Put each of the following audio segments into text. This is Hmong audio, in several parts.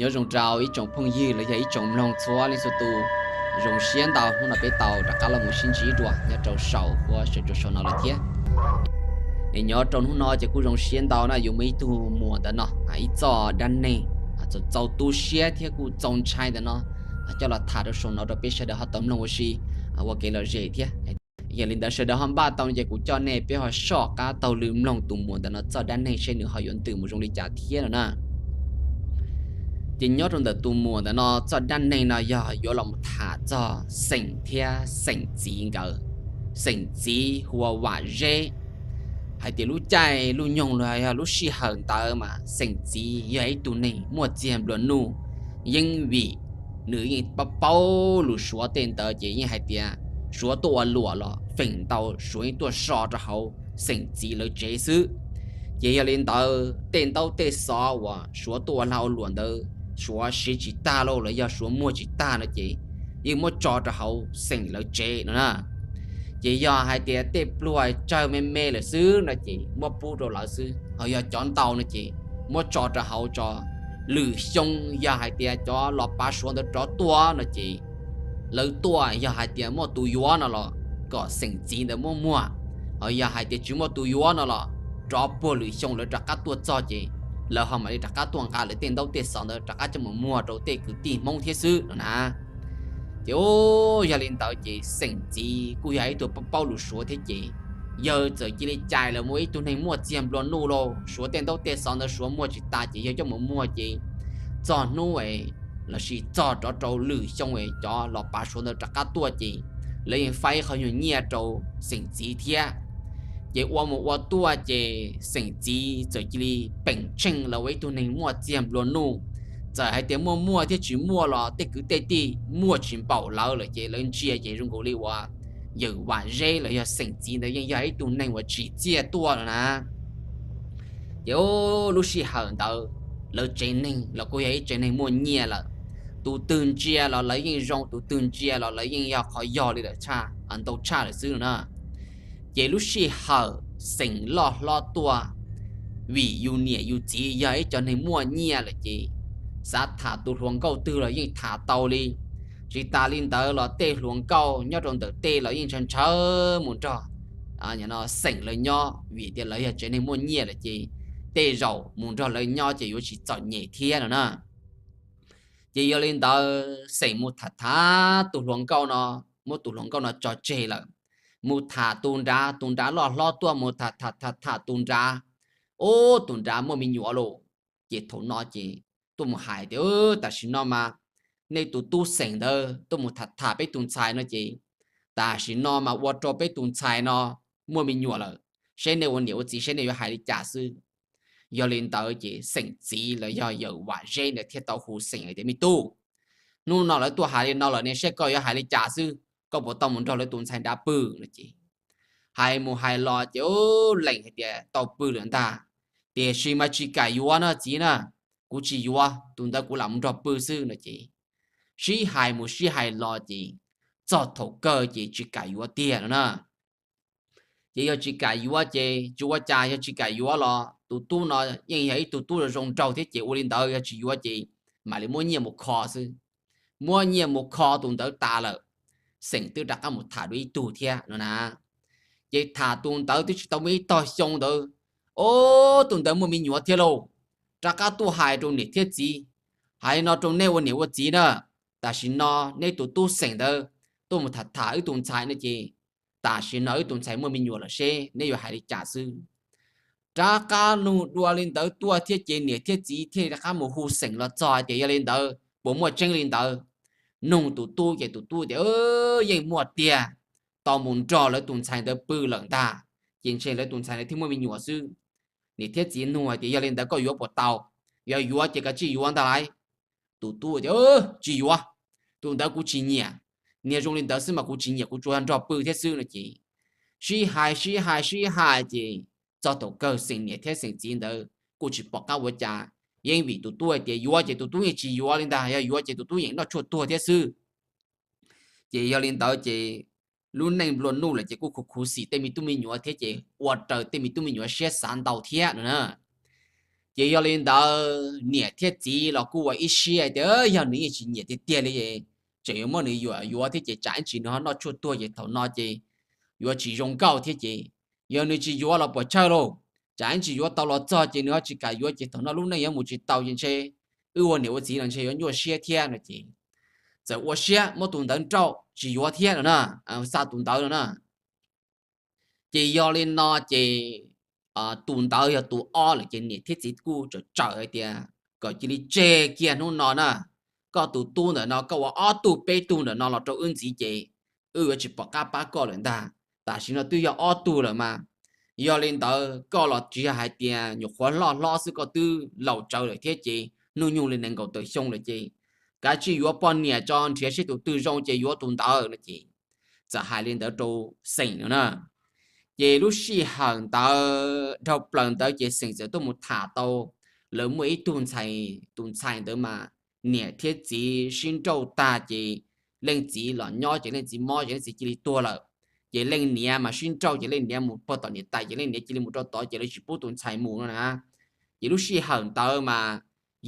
Nyob zoo rau ib tsoom phooj ywg los yog ib tsoom mloog txhua leej txhua tus. Zoo siab ntau hnub no peb tau rov qab los mus sib ntsib dua nyob rau saum huab saum rau saum no lawm thiab. Es nyob rau hnub no ces kuj zoo siab ntau na yuav muaj ib tug muam ntawm no, ib txoj dab neeg txaus tu siab thiab kuj txaus ntshai ntawm no coj los tham rau saum no rau peb sawv daws ho tau mloog ua si. Ua kev lom zem thiab. Yog li ntawd sawv daws ho npaj tau no ces kuv coj nej peb ho soj qab taug lw mloog tus muam ntawm no txoj dab neeg seb nws ho yuav ntws mus zoo li cas thiab no na. Ces nyob rau ntawm tus muam ntawm no txoj dab neeg no yog yuav los mus tham txog Xeem thiab Xeem txiv nkawd. Xeem txiv hu ua Vam Zeb. Hais tias lub caij lub nyoog los yog lub sij hawm ntawd mas Xeem txiv yog ib tug neeg muaj txiag nplua nuj, yeej vim nws yeej paub paub lus Suav tej ntawd ces yeej hais tias Suav tuaj ua luam los feem ntau Suav yeej tuaj so rau hauv Xeem txiv lawv tsev xwb. Ces yog li ntawd tej ntaub tej xov uas Suav tuaj ua lag ua luam ntawd Suav siv tsis tag los yog Suav muag tsis tag no ces yeej muab tso rau hauv Xeem lawv tsev no na. Ces yog hais tias tej pluag tsawg me me lawm xwb no ces muab pub rau lawv xwb, ho yog cov ntau no ces muab tso rau hauv tso. Lwm xyoo yog hais tias cov los pav Suav ntawd rov tuaj no ces lawv tuaj yog hais tias muaj tus yuav no los kom Xeem txiv ntawd muab muag, ho yog hais tias tsis muaj tus yuav no los rov puag lwm xyoo lawv rov qab tuaj txog ces lawv ho mam li rov qab tuaj nqa lawv tej ntaub tej xov ntawd rov qab coj mus muag rau tej kwv tij Hmoob thiab xwb no na. Ces yog li ntawd ces Xeem txiv kuj yog ib tug paub paub lus Suav thiab ces yawg txawm cia li cais lawm mus ib tug neeg muaj txiag nplua nuj lauj, Suav tej ntaub tej xov ntawd Suav muag tsis tas ces yawg coj mus muag ces txog hnub es lossis txog rov rau lwm xyoo es cov los pav Suav ntawd rov qab tuaj ces lawv yeej faib qhov nyuag nyiaj rau Xeem txiv thiab. Ces ua mus ua tuaj ces Xeem txiv txawm cia li peem tsheej los ua ib tug neeg muaj txiag nplua nuj. Txawm hais tias muaj muaj thiab tsis muaj los tej kwv tej tij muaj tsis npaum lawv lawm ces lawv ntsia ces zoo nkaus li uas yawm Vam Zeb los yog Xeem txiv ntawd yeej yog ib tug neeg uas tsim txiaj tuaj no na. Ces lub sij hawm ntawd lawv tsev neeg los kuj yog ib tsev neeg muaj nyiaj lawm. Tus twg ntsia los lawv yeej zoo, tus twg ntsia los lawv yeej yog qhov yog li lawm, ntau tshaj lawm xwb no na. Ces lub sij hawm Xeem loj hlob tuaj, vim yus niam yus txiv yog ib cov neeg muaj nyiaj lawm ces xav tham tus hluas nkauj twg los yeej tham tau li. Tsis tas li ntawd los tej hluas nkauj nyob rau ntawm tej los yeej ntshaw ntshaw mus nrog Xeem lawv nyob vim tias lawv yog tsev neeg muaj nyiaj lawm ces tej zaum mus nrog lawv nyob ces yuav tsis txom nyem thiab no na. Ces yog li ntawd Xeem mus tham tham tus hluas nkauj no, muab tus hluas nkauj no tso tseg lawm, mus tham tus nrad, tus nrad loj hlob tuaj mus tham tham tham tham tus nrad, ub tus nrad muaj me nyuam lauj. Ces thaum no ces tuaj mus hais tias tam sim no mas nej tus tub Xeem ntawd tuaj mus tham tham peb tus ntxhais no ces tam sim no mas ua rau peb tus ntxhais no muaj me nyuam lawm, seb nej ua niam ua txiv seb nej yuav hais li cas xwb. Yog li ntawd ces Xeem txiv los yog yawm Vam Zeb ntawd thiaj tau hu Xeem hais tias me tub, hnub no lawv tuaj hais li no lawm ne seb koj yuav hais li cas xwb, koj puas tau mus nrog lawv tus ntxhais nrad pw no ces hais mus hais los ces lees hais tias tau pw lawm ntag, tiam sis mas tsis kam yuav na txiv na, kuv tsis yuav, tus ntawd kuv lam mus nrog pw xwb no ces sib hais mus sib hais los ces txog thaum kawg ces tsis kam yuav tiag no na. Ces yog tsis kam yuav ces tsis ua cas, yog tsis kam yuav los tus tub no yeej yog ib tug tub zoo nraug thiab ces ua li ntawd yog tsis yuav ces mam li muab nyiaj mus kho xwb. Muab nyiaj mus kho tus ntawd tas lawm, Xeem twb rov qab mus tham dua ib tug thiab no na. Ces tham tus ntawd twb tsis tau muaj ib tog xyoo ntawd, ub tus ntawd muaj me nyuam thiab lauj. Rov qab tuaj hais rau niam thiab txiv, hais li no rau nej ua niam ua txiv na, tam sim no neb tus tub Xeem ntawd tuaj mus tham tham wb tus ntxhais no ces tam sim no wb tus ntxhais muaj me nyuam lawm seb neb yuav hais li cas xwb. Rov qab nug dua li ntawd tuaj thiab ces niam thiab txiv thiaj rov qab mus hu Xeem los txog hais tias yog li ntawd puas muaj tseeb li ntawd. Nug tus tub ces tus tub tias yeej muaj tiag, tau mus nrog lawv tus ntxhais ntawd pw lawm ntag, ces ntshe lawv tus ntxhais ntawd thiaj muaj me nyuam xwb. Niam thiab txiv nug hais tias yog li ntawd koj yuav puas tau, yog yuav ces kav tsij yuav ntag lauj. Tus tub tias tsis yuav, tus ntawd kuv tsis nyiam, niag zoo li ntawd xwb mas kuv tsis nyiam, kuv tsuas yog nrog pw thiab xwb no ces sib hais sib hais sib hais ces txog thaum kawg Xeem niam thiab Xeem txiv ntawd kuj tsis pom qab ua cas, yeej vim tus tub hais tias yuav ces tus tub yeej tsis yuav li ntag, yog yuav ces tus tub yeej noj tshuaj tuag thiab xwb. Ces yog li ntawd ces lub neej nplua nuj lawm ces kuj khuv khuv xim tej me tub me nyuam thiab ces ua raws tej me tub me nyuam siab xav ntau thiab no na. Ces yog li ntawd niam thiab txiv los kuj ua ib siab tias yog nws yeej tsis nyiam tiag tiag li, tseem yuav muab nws yuam yuav thiab ces tsam ib ntsis nws ho noj tshuaj tuag ces thaum no ces yuav tsis zoo nkauj thiab ces yog nws tsis yuav los puas chawj lauj, tsam ib ntsis yuav tau los txog ces nws ho tsis kam yuav ces thaum no lub neej yuav mus tsis tau ces ntshe wb ua niam ua txiv los ntshe yuav nyuaj siab thiab no ces txawm ua siab muab tus ntawd nrauj tsis yuav thiab no na, xa tus ntawd no na. Ces yog li no ces tus ntawd yog tus ob lawm ces niam thiab txiv kuj tsawm tsawm hais tias kom cia li tseg kiag hnub no na, koj tus tub ntawm no koj ua ob tug peb tug ntawm no los rau wb ntxiv ces wb yuav tsis pom qab pab koj lawm ntag. Tam sim no twb yog ob tug lawm mas, yog li ntawd koj los tsis yog hais tias nyuam qhuav loj hlob xwb, koj twb laus tsawv lawm thiab ces hnub nyoog li nees nkaum tawm xyoo lawm ces kav tsij yuav poj niam tso nrhiav seb tus twg zoo ces yuav tus ntawd no ces txawm hais li ntawd rau Xeem no na. Ces lub sij hawm ntawd dhau plaws ntawd ces Xeem txawm tuaj mus tham tau, lawv muaj ib tug ntxhais, tus ntxhais ntawd mas niam thiab txiv sib nrauj tag ces leej txiv los nyob ces leej txiv mob ces leej txiv cia li tuag lawm. Ces leej niam mas sib nrauj ces leej niam mus puag tom niam tais ces leej niam cia li mus rau tod ces lawv tsis pub tus ntxhais mus no na. Ces lub sij hawm ntawd mas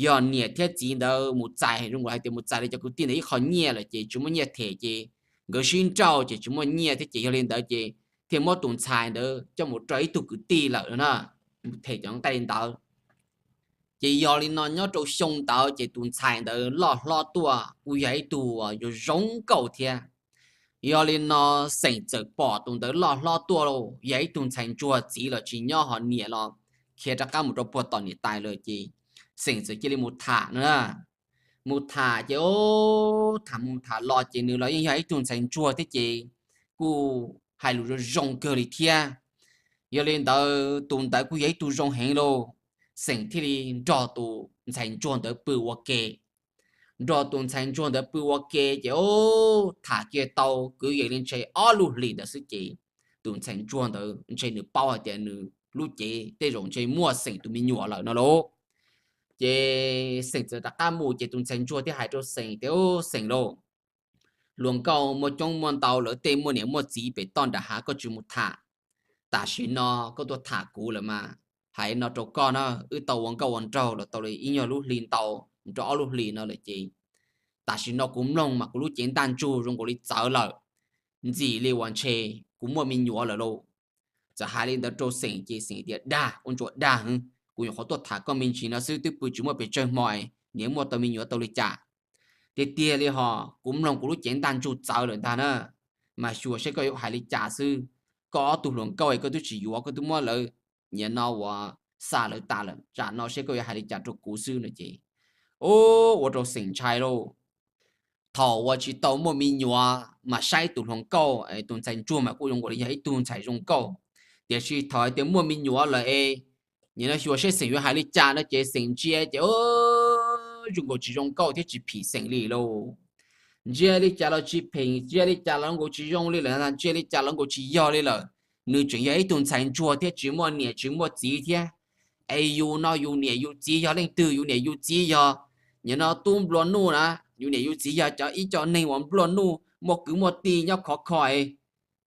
yog niam thiab txiv ntawd mus txais, zoo nkaus hais tias mus txais li cov kwv tij ntawd ib qho nyiaj lawm ces tsis muaj nyiaj them ces nkawd sib nrauj ces tsis muaj nyiaj thiab ces yog li ntawd ces thiaj muab tus ntxhais ntawd coj mus rau ib tug kwv tij lawm no na, them cov nqaij ntawd. Ces yog li no nyob rau xyoo ntawd ces tus ntxhais ntawd loj hlob tuaj kuj yog ib tug zoo zoo nkauj thiab. Yog li no Xeem txawm pom tus ntawd loj hlob tuaj lauj, yog ib tug ntxhais ntsuag, txiv los tsis nyob ho niam los khiav rov qab mus rau puag tom niam tais lawm ces Xeem txawm cia li mus tham no na. Mus tham ces tham mus tham los ces nws los yeej yog ib tug ntxhais ntsuag thiab ces kuj hais lus zoo zoo kawg li thiab. Yog li ntawd tus ntawd kuj yog ib tug zoo heev lauj, Xeem thiaj li nrog tus ntxhais ntsuag ntawd pw ua ke. Nrog tus ntxhais ntsuag ntawd pw ua ke ces tham kiag tau kwv yees li ntshe ob lub hlis ntawd xwb ces tus ntxhais ntsuag ntawd ntshe nws paub hais tias nws lub cev tej zaum ntshe muaj Xeem tus me nyuam lawm no lauj. Ces Xeem txawm rov qab mus ces tus ntxhais ntsuag thiaj hais rau Xeem tias, Xeem lauj, hluas nkauj muaj coob muaj ntau lawv tej muaj niam muaj txiv pem toj nram hav koj tsis mus tham. Tam sim no koj tuaj tham kuv lawm mas, hais no rau koj na, wb tau ua nkauj ua nraug los tau li ib nyuag lub hli ntau, rau ob lub hlis no lawm ces tam sim no kuv mloog mas kuv lub cev ntaj ntsug zoo nkaus li txawv lawm, ntxim li uas ntshe kuv muaj me nyuam lawm lauj. Txawm hais li ntawd rau Xeem ces Xeem tias, Dag, ua ntsuas dag heev, kuv nyuam qhuav tuaj tham koj me ntsis no xwb twb pw tsis muaj pes tsawg hmo, niam muaj tau me nyuam tau li cas? Tiag tiag li hos kuv mloog kuv lub cev ntaj ntsug txawv lawm ntag na. Mas xyuas seb koj yuav hais li cas xwb. Koj ob tug hluas nkauj es koj twb tsis yuav, koj twb muab lawv, niam no uas xa lawv tas lawm, tsam no seb koj yuav hais li cas rau kuv xwb no ces, ua rau Xeem ntshai lauj. Thaum uas tsis tau muaj me nyuam mas saib tus hluas nkauj, tus ntxhais ntsuag mas kuj zoo nkaus li yog ib tug ntxhais zoo nkauj, tiam sis thaum hais tias muaj me nyuam lawm es, nim no xyuas seb Xeem yuav hais li cas no ces Xeem ntsia ces zoo nkaus tsis zoo nkauj thiab tsis phim Xeem li lauj. Ntsia li cas los tsis phim, ntsia li cas los nkaus tsis zoo li lawm, ntsia li cas los nkaus tsis yog li lawm. Nws tseem yog ib tug ntxhais ntsuag thiab tsis muaj niam tsis muaj txiv thiab, es yus no yus niam yus txiv yog leej twg? Yus niam yus txiv yog, nim no tub nplua nuj na, yus niam yus txiv yog cov ib co neeg uas nplua nuj muaj kwv muaj tij nyob khov kho es,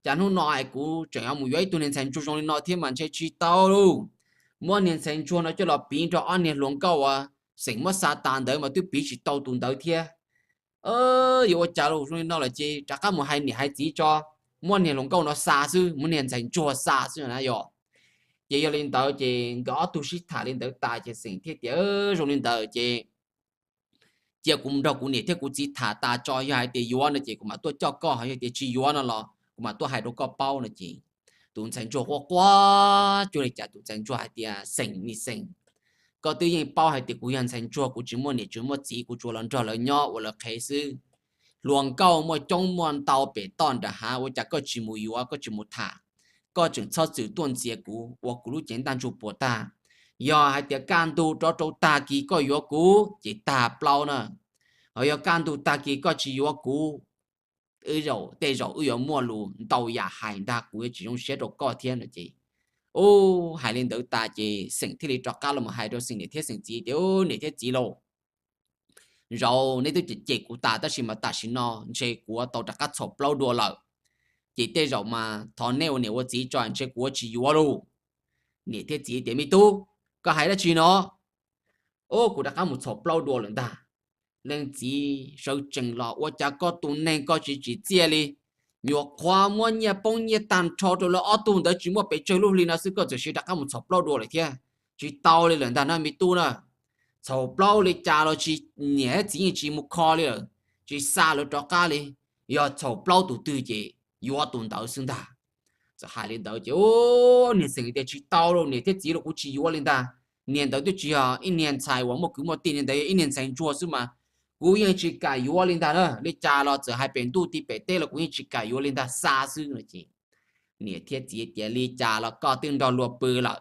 cas hnub no es kuv tseem yuav mus yuav ib tug niag ntxhais ntsuag zoo li no thiab mas ntshe tsis tau lauj. Muab niag ntxhais ntsuag no coj los piv nrog ob niag hluas nkauj uas Xeem muab xa tas ntawd mas twb piv tsis tau tus ntawd thiab. Yuav ua cas lauj, zoo li no lawm ces rov qab mus hais niam hais txiv tso, muab niag hluas nkauj no xa xwb, muab niag ntxhais ntsuag xa xwb na yog. Ces yog li ntawd ces nkawd ob tug sib tham li ntawd tas ces Xeem thiaj tias, Zoo li ntawd ces cia kuv mus nrog kuv niam thiab kuv txiv tham tas tso, yog hais tias yuav no ces kuv mam tuaj coj koj, yog tias tsis yuav no los kuv mam tuaj hais rau koj paub no ces tus ntxhais ntsuag quaj quaj cuag li cas, tus ntxhais ntsuag hais tias, Xeem, me Xeem, koj twb yeej paub hais tias kuv yog ntxhais ntsuag, kuv tsis muaj niam tsis muaj txiv, kuv tsuas los nrog lawv nyob ua lawv qhev xwb. Hluas nkauj muaj coob muaj ntau pem toj nram hav, ua cas koj tsis mus yuav, koj tsis mus tham? Koj tseem txhob txwm tuaj ntxias kuv, ua kuv lub cev ntaj ntsug puas tag. Yog hais tias kaj ntug rov rau tag kis koj yuav kuv ces tag plaub na. Ho yog kaj ntug tag kis koj tsis yuav kuv, tej zaum wb yuav muaj lus ntau yam hais ntag, kuv yuav tsis zoo siab rau koj thiab no ces. Ub, hais li ntawd tas ces Xeem thiaj li rov qab los hais rau Xeem niam thiab Xeem txiv tias, Niam thiab txiv lauj, zaum neb twb cem cem kuv tas tab sis mas tam sim no ntshe kuv tau rov qab txhaum plaub dua lawm. Ces tej zaum mas thov neb ua niam ua txiv tso, ntshe kuv yuav tsis yuav lauj. Niam thiab txiv tias, Me tub, koj hais dab tsi no? Au, kuv rov qab mus txhaum plaub dua lawm ntag. Leej txiv sawv tsees los, ua cas koj tus neeg koj tsis tsim txiaj li, nyuam qhuav muab nyiaj poob nyiaj tag nrho rau lawv ob tug ntawd tsis muaj pes tsawg lub hli no xwb koj txawm siv rov qab mus txhaum plaub dua lawm thiab. Tsis tau li lawm ntag na me tub na. Txhaum plaub li cas los tsis, niam thiab txiv yeej tsis mus kho li lawm, tsis xa lawv rov qab li. Yog txhaum plaub tus twg ces yuav tus ntawd xwb ntag. Txawm hais li ntawd ces niag xeem tias tsis tau lauj, niam thiab txiv los kuv tsis yuav li ntag. Niag ntawd twb tsis yog ib niag ntxhais uas muaj kwv muaj tij, niag ntawd yog ib niag ntxhais ntsuag xwb mas kuv yeej tsis kam yuav li ntag na. Li cas los txawm hais pem ntuj ti pem teb los kuv yeej tsis kam yuav li ntag, xa xwb no ces niam thiab txiv tias li cas los koj twb nrog luag pw lawm,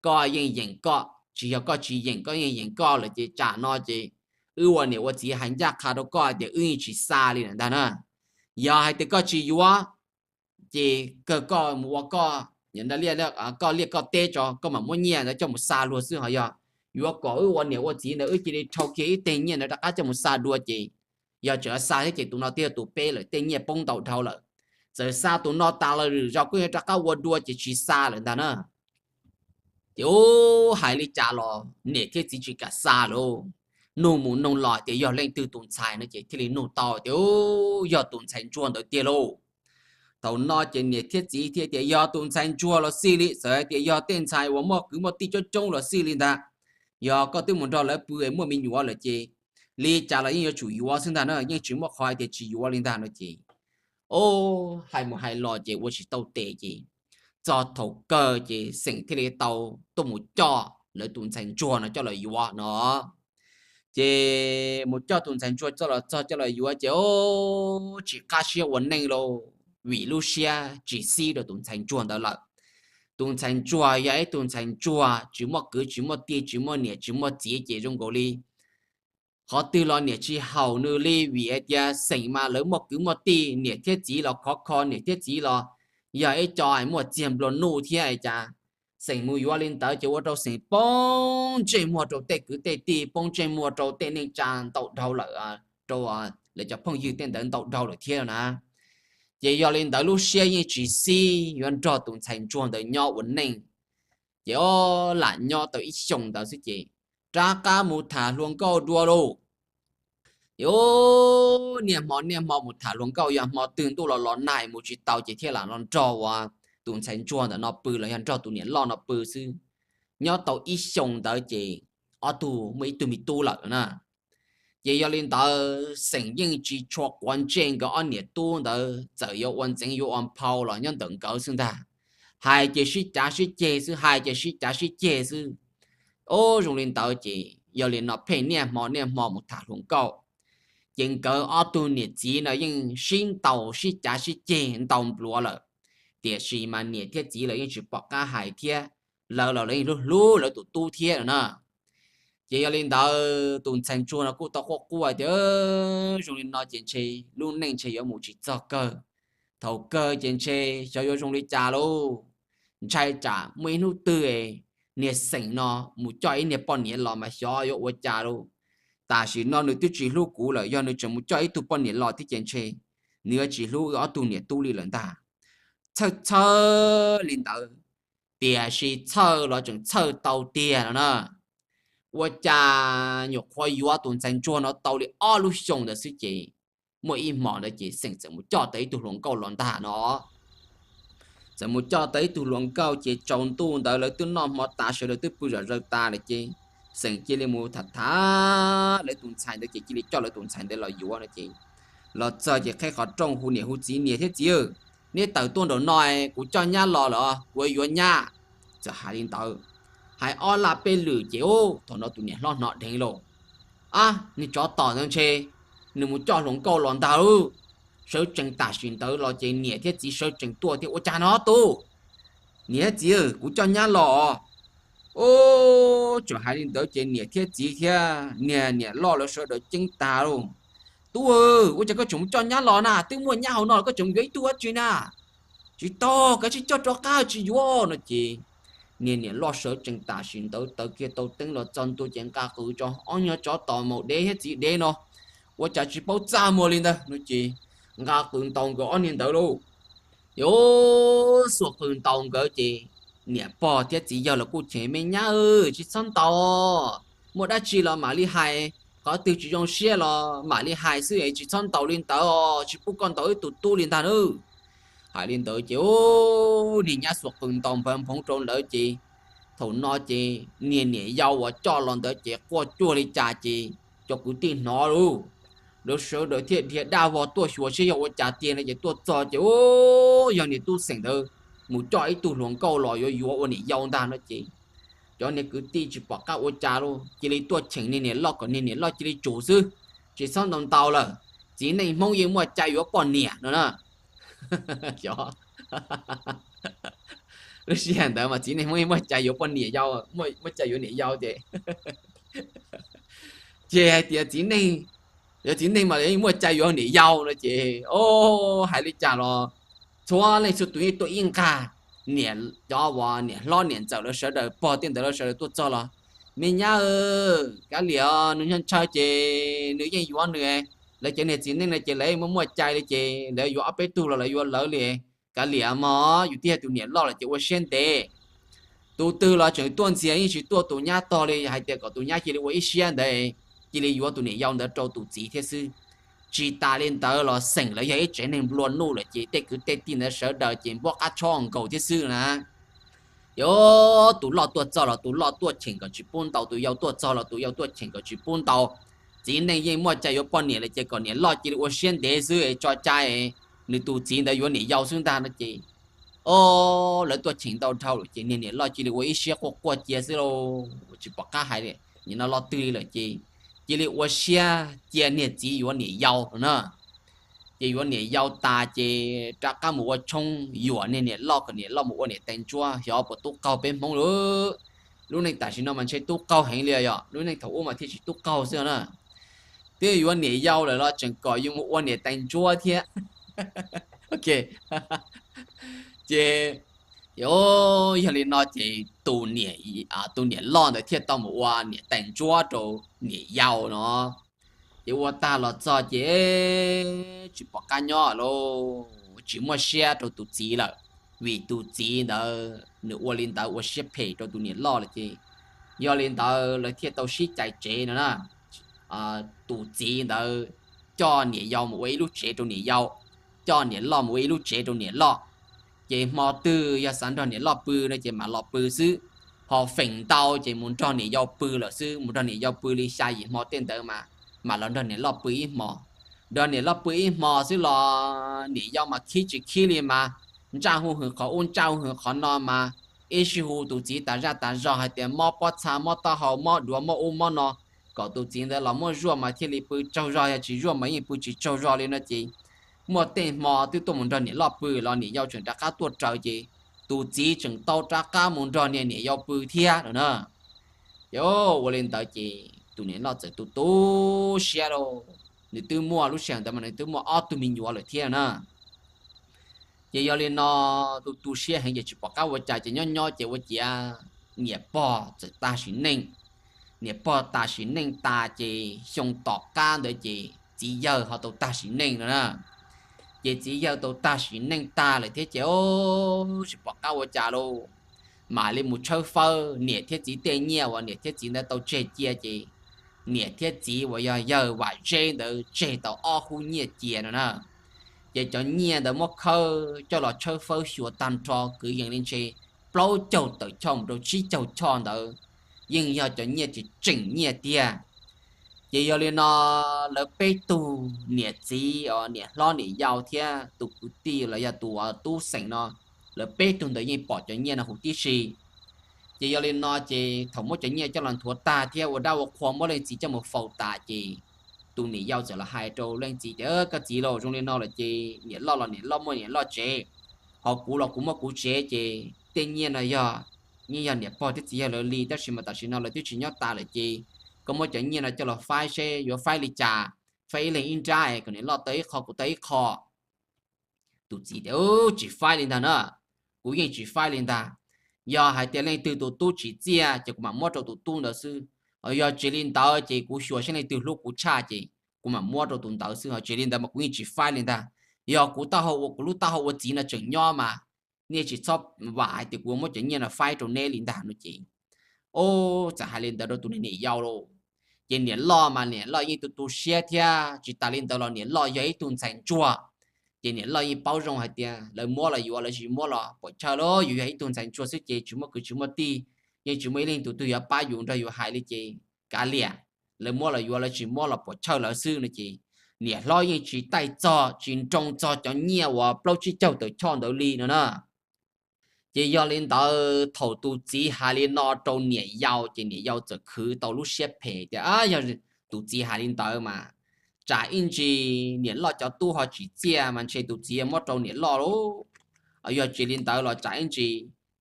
koj yeej yeem koj, tsis yog koj tsis yeem, koj yeej yeem koj lawm ces tsam no ces wb ua niam ua txiv hais ncaj qha rau koj tias wb yeej tsis xa li lawm ntag na. Yog hais tias koj tsis yuav ces kawg koj mus ua koj, koj liaj koj teb tso, koj mam muab nyiaj ntawd coj mus xa luag xwb. Ho yog yuav kom wb ua niam ua txiv ntawd wb cia li rhau kiag ib teg nyiaj ntawd rov qab coj mus xa dua ces yog tseem xa thiab ces tus no twb yog tus peb lawm, tej nyiaj poob ntau dhau lawm. Txawm xa tus no tas los lwm zaus koj yuav rov qab ua dua ces tsis xa lawm ntag na. Ces ub, hais li cas los niam thiab txiv tsis kam xa lawm. Nug mus nug los tias yog leej twg tus ntxhais no ces thiaj li nug tau tias yog tus ntxhais ntsuag ntawd tiag lauj. Thaum no ces niam thiab txiv thiaj tias yog tus ntxhais ntsuag los xij li, txawm hais tias yog tej ntxhais uas muaj kwv muaj tij coob coob los xij li ntag. Yog koj twb mus nrog lawv pw muaj me nyuam lawm ces li cas los yeej yuav tsum yuav xwb ntag na, yeej tsis muaj qhov hais tias tsis yuav li ntag no ces, o, hais mus hais los ces ua tsis tau tes ces txog thaum kawg ces xeem thiaj li tau tuaj mus coj lawv tus ntxhais ntsuag no coj los yuav no. Ces mus coj tus ntxhais ntsuag txog los txog coj los yuav ces, o, tsis qab siab ua neej lauj, vim lub siab tsis xib rau tus ntxhais ntsuag ntawd lawm. Tus ntxhais ntsuag yog ib tug ntxhais ntsuag tsis muaj kwv tsis muaj tij, tsis muaj niam tsis muaj txiv ces zoo nkaus li qhov twg los niam tsis haum nws li, vim hais tias xeem mas lawv muaj kwv muaj tij, niam thiab txiv los khov kho, niam thiab txiv los yog ib co muaj txiag nplua nuj thiab. Cas xeem mus yuav li ntawd ces ua rau xeem poob ntsej muag rau tej kwv tej tij, poob ntsej muag rau tej neej tsa ntau dhau lawm, rau lawv cov phooj ywg tej ntawd ntau dhau lawm thiab na. Ces yog li ntawd lub siab yeej tsis xib yuav nrog tus ntxhais ntsuag ntawd nyob ua neej. Ces o, lam nyob tau ib xyoos ntawd xwb ces rov qab mus tham hluas nkauj dua lauj. Ces niaj hmo niaj hmo mus tham hluas nkauj, yog hmo twg ntuj los los nag mus tsis tau ces thiaj lam los nrog ua tus ntxhais ntsuag ntawm no pw los yog nrog tus niam loj no pw xwb. Nyob tau ib xyoos ntawd ces ob tug muaj ib tug me tub lawm na. Ces yog li ntawd xeem yeej tsis tshua quav ntsej nkawd ob niam tub ntawd, txawm yuav ua ntxeev yuav ua nphau los nyob ntawm nkawd xwb ntag. Hais ces sib cav sib ceg xwb, hais ces sib cav sib ceg xwb. O, zoo li ntawd ces yog li no pheej niaj hmo niaj hmo mus tham hluas nkauj. Ces nkawd ob tug niam txiv no yeej sib ntaus sib cav sib ceg ntau npluav lawm, tiam sis mas niam thiab txiv lawv yeej tsis pom qab hais thiab, lawv los lawv yeej hlub hlub lawv tus tub thiab no na. Ces yog li ntawd tus ntxhais ntsuag no kuj tau quaj quaj tias zoo li no ces ntshe lub neej ntshe yuav mus tsis txog kawg. Thaum kawg ces ntshe xyov yuav zoo li cas lauj. Ntshai tsam muaj ib hnub twg niag xeem no mus coj ib niag poj niam los mas xyov yuav ua cas lauj. Tam sim no nws twb tsis hlub kuv lawm, yog nws tseem mus coj ib tug poj niam los thiab ces ntshe nws yuav tsis hlub wb ob tug niam tub li lawm ntag. Txhawj txhawj li ntawd, tiam sis txhawj los tseem txhawj tau tiag no na. Ua cas nyuam qhuav yuav tus ntxhais ntsuag no tau li ob lub xyoos ntawd xwb ces muaj ib hmo ntawd ces xeem txawm mus coj tau ib tug hluas nkauj los ntag no. Txawm mus coj tau ib tug hluas nkauj ces tsaus ntuj ntawd lawv twb noj hmo tas sawv daws twb pw zom zaws tas lawm ces xeem cia li mus tham tham lawv tus ntxhais ntawd ces cia li coj lawv tus ntxhais ntawd los yuav no ces los txog ces qheb qhov rooj hu niam hu txiv, niam thiab txiv, neb tawm tuaj nraum no, kuv coj nyab los lawm, kuv yuav nyab. Txawm hais li ntawd, hais ob laj peb lwm ces ub, thaum no tus niam hlob hnov dheev lauj. Ab, niag tsov tom ntawd ntshe nws mus coj hluas nkauj los ntag lauj. Sawv tsees tam sim ntawd los ces niam thiab txiv sawv tsees tuaj thiab, ua cas no tub? Niam thiab txiv, kuv coj nyab los. Ub, txawm hais li ntawd ces niam thiab txiv thiab niag niam loj lawv sawv daws ceeb tas lauj. Tub, ua cas koj tseem mus coj nyab los na? Twb muaj nyab hauv no los koj tseem mus yuav ib tug ua tsi na? Tsis tau, kav tsij coj rov qab, tsis yuav no ces niag niam loj sawv tsees tam sim ntawd taws kiag tau teeb los txog ntua ces nqa qws tso, ob nyuag tsov tom maum dev thiab txiv dev no, ua cas tsis paub txaj muag li ntawd no ces nqa qws ntaus nkawd ob niag ntawd lauj. Ces xuas qws ntaus nkawd ces niam pog thiab txiv yawg los kuj chim, me nyab, tsis txhob ntaus, muaj dab tsi los mam li hais, qhov twg tsis zoo siab los mam li hais xwb, tsis txhob ntaus li ntawd, tsis pub koj ntaus ib tug tub li ntag nawb. Hais li ntawd ces niag nyab xuas qws ntaus npawg nphoov rau lawv ces thaum no ces niag niam yau uas coj los ntawd ces quaj cuag li cas ces cov kwv tij hnov lauj. Lawv sawv daws thiaj dhia daj vog tuaj xyuas seb yog ua cas tiag no ces tuaj txog ces yog niag tub xeem ntawd mus coj ib tug hluas nkauj los yuav yuav ua niam yau ntag no ces cov niag kwv tij tsis pom qab ua cas lauj, cia li tuaj cheem niag niam loj kom niag niam loj cia li tsum xwb, tsis txhob ntaus ntaus lawm, txiv neej Hmoob yeej muaj cai yuav poj niam no na. Lub sij hawm ntawd mas txiv neej Hmoob yeej muaj cai yuav poj niam yau, muaj cai yuav niam yau ces, ces hais tias txiv neej, yog txiv neej mas yeej muaj cai yuav niam yau no ces, o, hais li cas los txhua leej txhua tus yeej tuaj ib nqag. Niam, cov uas niam hlob niam ntxawm lawv sawv daws, pog tej ntawd lawv sawv daws tuaj txog los, me nyab, kav liam, nws ntshaw ntshaw ces nws yeej yuav nws. Lawv cov niag txiv neej no ces lawv muaj muaj cai li ces lawv yuav ob peb tug los lawv yuav lawv li. Kav liam mog, yus twb yog tus niam loj lawm ces ua siab ntev. Tus twg los tseem tuaj ntxias yeej tsis tuaj tus nyab tog li, hais tias kom tus nyab cia li ua ib siab ntawd, cia li yuav tus niam yau ntawd rau tus txiv thiab xwb. Tsis tas li ntawd los xeem lawv yog ib tsev neeg nplua nuj lawm ces tej kwv tej tij ntawd sawv daws ces npuab qab tshob nkaus thiab xwb na. Ces tus loj tuaj txog los tus loj tuaj cheem kom tsis pub ntaus, tus yau tuaj txog los tus yau tuaj cheem kom tsis pub ntaus. Txiv neej yeej muaj cai yuav poj niam lawm ces kom niam loj cia li ua siab ntev xwb tso cai, nws tus txiv ntawd yuav niam yau xwb ntag no ces, o, lawv tuaj cheem ntau dhau lawm ces niag niam loj cia li ua ib siab quaj quaj cia xwb lauj, tsis pom qab hais li, nim no lo twg li lawm ces cia li ua siab cia niag txiv yuav niam yau no na. Ces yuav niam yau tas ces rov qab mus ua tshoob yuam niag niam loj kom niam loj mus ua niam tais ntsuab, xyov puas tub qaug peb Hmoob lawm. Lub neej tam sim no mas ntshe tub qaug heev li yom, lub neej thaum ub mas thiaj tsis tub qaug xwb na. Twb yuav niam yau lawm los tseem kom yus mus ua niam tais ntsuab thiab. Ces yog li no ces tus niam, tus niam loj ntawd thiaj tau mus ua niam tais ntsuab rau niam yau no. Ces ua tag los txog ces tsis pom qab nyob lauj, tsis muaj siab rau tus txiv lawm, vim tus txiv ntawd nws ua li ntawd ua siab phem rau tus niam loj lawm ces, yog li ntawd lawv thiaj tau sib cais tsev no na. Tus txiv ntawd coj niam yau mus ua ib lub tsev rau niam yau, coj niam loj mus ua ib lub tsev rau niam loj. Ces hmo twg yog xav nrog niam loj pw no ces mam los pw xwb, ho feem ntau ces mus nrog niam yau pw lawm xwb, mus nrog niam yau pw li xya yim hmo tej ntawd mas, mam los nrog niam loj pw ib hmo. Nrog niam loj pw ib hmo xwb los niam yau mas khib tsis khib li mas, ntsaj hu hwv qhov ub ntsaj hu hwv qhov no mas, ib sij hu tus txiv tas zaj tas zog hais tias mob pob txha mob taub hau mob duav mob ub mob no, kom tus txiv ntawd los muab zuaj mas thiaj li pw tsaug zog, yog tsis zuaj mas yeej pw tsis tsaug zog li no ces, muaj tej hmo twb tuaj mus nrog niam loj pw los niam yau tseem rov qab tuaj raws ces, tus txiv tseem tau rov qab mus nrog niam, niam yau pw thiab no na. Ces ua li ntawd ces tus niam loj txawm tu tu siab lauj, nws twb muaj, lub sij hawm ntawd mas nws twb muaj ob tug me nyuam lawm thiab na. Ces yog li no, tu tu siab heev ces tsis pom qab ua cas ces nyob nyob ces ua ciav niam pog txawm tag sim neej. Niam pog tag sim neej tas ces xyoo tom qab ntawd ces txiv yawg ho tau tag sim neej no na. Ces txiv yawg tau tag sim neej tag lawm thiab ces tsis pom qab ua cas lauj, mam li mus tshawb fawb niam thiab txiv tej nyiaj uas niam thiab txiv ntawd tau tseg cia ces, niam thiab txiv uas yog yawg Vam Zeb ntawd tseg tau ob hub nyiaj cia no na. Ces cov nyiaj ntawd muab khawb coj los tshawb fawb xyuas tag nrho kwv yees li ntshe plaub caug tawm choj mus rau tsib caug choj ntawd, yeej yog cov nyiaj tseem tseem nyiaj tiag. Ces yog li no, lawv peb tug niam txiv, niam hlob niam yau thiab tus kwv tij los yog tus tub xeem no, lawv peb tug ntawd yeej pom cov nyiaj no huv tib si. Ces yog li no ces thaum muab cov nyiaj coj los nthuav tag thiab ua dab ua qhua muab leej txiv coj mus faus tas ces, tus niam yau txawm los hais rau leej txiv tias, koj txiv lauj, zoo li no lawm ces niam loj los niam loj muaj niam loj tsev, ho kuv los kuv muaj kuv tsev ces tej nyiaj no yog, yeej yog niam pog thiab txiv yawg lawv li, tab sis mas tam sim no lawv twb tsis nyob tas lawm ces, koj muab cov nyiaj no coj los faib seb yuav faib li cas, faib ib leeg ib nrab es kom niam loj tau ib qho kuv tau ib qho. Tus txiv tias, tsis faib li ntag na, kuv yeej tsis faib li ntag. Yog hais tias leej twg tus tub tsim txiaj ces kuv mam muab rau tus tub ntawd xwb, yog tsis li ntawd ces kuv xyuas seb leej twg hlub kuv tshaj ces kuv mam muab rau tus ntawd xwb, ho tsis li ntawd mas kuv yeej tsis faib li ntag. Yog kuv taub hau ua, kuv lub taub hau ua txiv no tseem nyob mas, nej tsis txhob vam hais tias kuv muab cov nyiaj no faib rau neb li ntag no ces, Ub, txawm hais li ntawd rau tus niam yau lauj. Ces niam loj mas niam loj yeej tu tu siab thiab, tsis tas li ntawd los niam loj yog ib tug ntxhais ntsuag. Ces niam loj yeej paub zoo hais tias lawv muab los yuav, lawv tsis muab los puam chawj lauj, yus yog ib tug ntxhais ntsuag xwb ces tsis muaj kwv tsis muaj tij, yeej tsis muaj ib leej twg tuaj yuav pab yus nrog yus hais li ces kav liam, lawv muab los yuav, lawv tsis muab los puam chawj lawv xwb no ces niam hlob yeej tsis taij txog tsis nroo txog cov nyiaj uas plaub tsib caug tawm choj ntawd li no na. Ces yog li ntawd thaum tus txiv hais li no rau niam yau ces niam yau txawm khwv tau lub siab phem tias, yog tus txiv hais li ntawd mas tsam ib ntsis niam loj cov tub ho tsim txiaj mas ntshe tus txiv muab rau niam loj lauj. Yog tsis li ntawd los tsam ib ntsis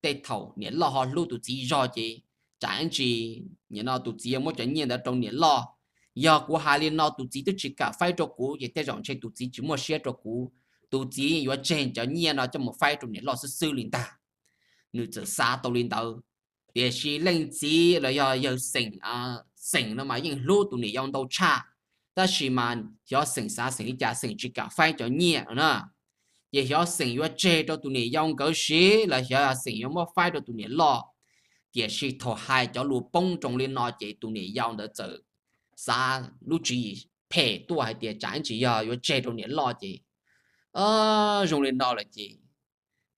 tej thaum niam loj ho hlub tus txiv zog ces tsam ib ntsis nim no tus txiv yuav muab cov nyiaj ntawd rau niam loj. Yog kuv hais li no tus txiv twb tsis kam faib rau kuv ces tej zaum ntshe tus txiv tsis muaj siab rau kuv, tus txiv yuav tseg cov nyiaj no coj mus faib rau niam loj xwb xwb li ntag. Nws txawm xav tau li ntawd. Tiam sis leej txiv los yog yawg xeem, xeem no mas yeej hlub tus niam yau ntau tshaj, tab sis mas xyov xeem xav xeem li cas xeem tsis kam faib cov nyiaj no na. Ces xyov xeem yuav tseg rau tus niam yau nkawd siv los xyov xeem yuav muab faib rau tus niam loj. Tiam sis thaum hais cov lus poob nroo li no ces tus niam yau ntawd txawm xav lub tswv yim phem tuaj hais tias tsam ib ntsis yog yuav tseg rau niam loj ces zoo li no lawm ces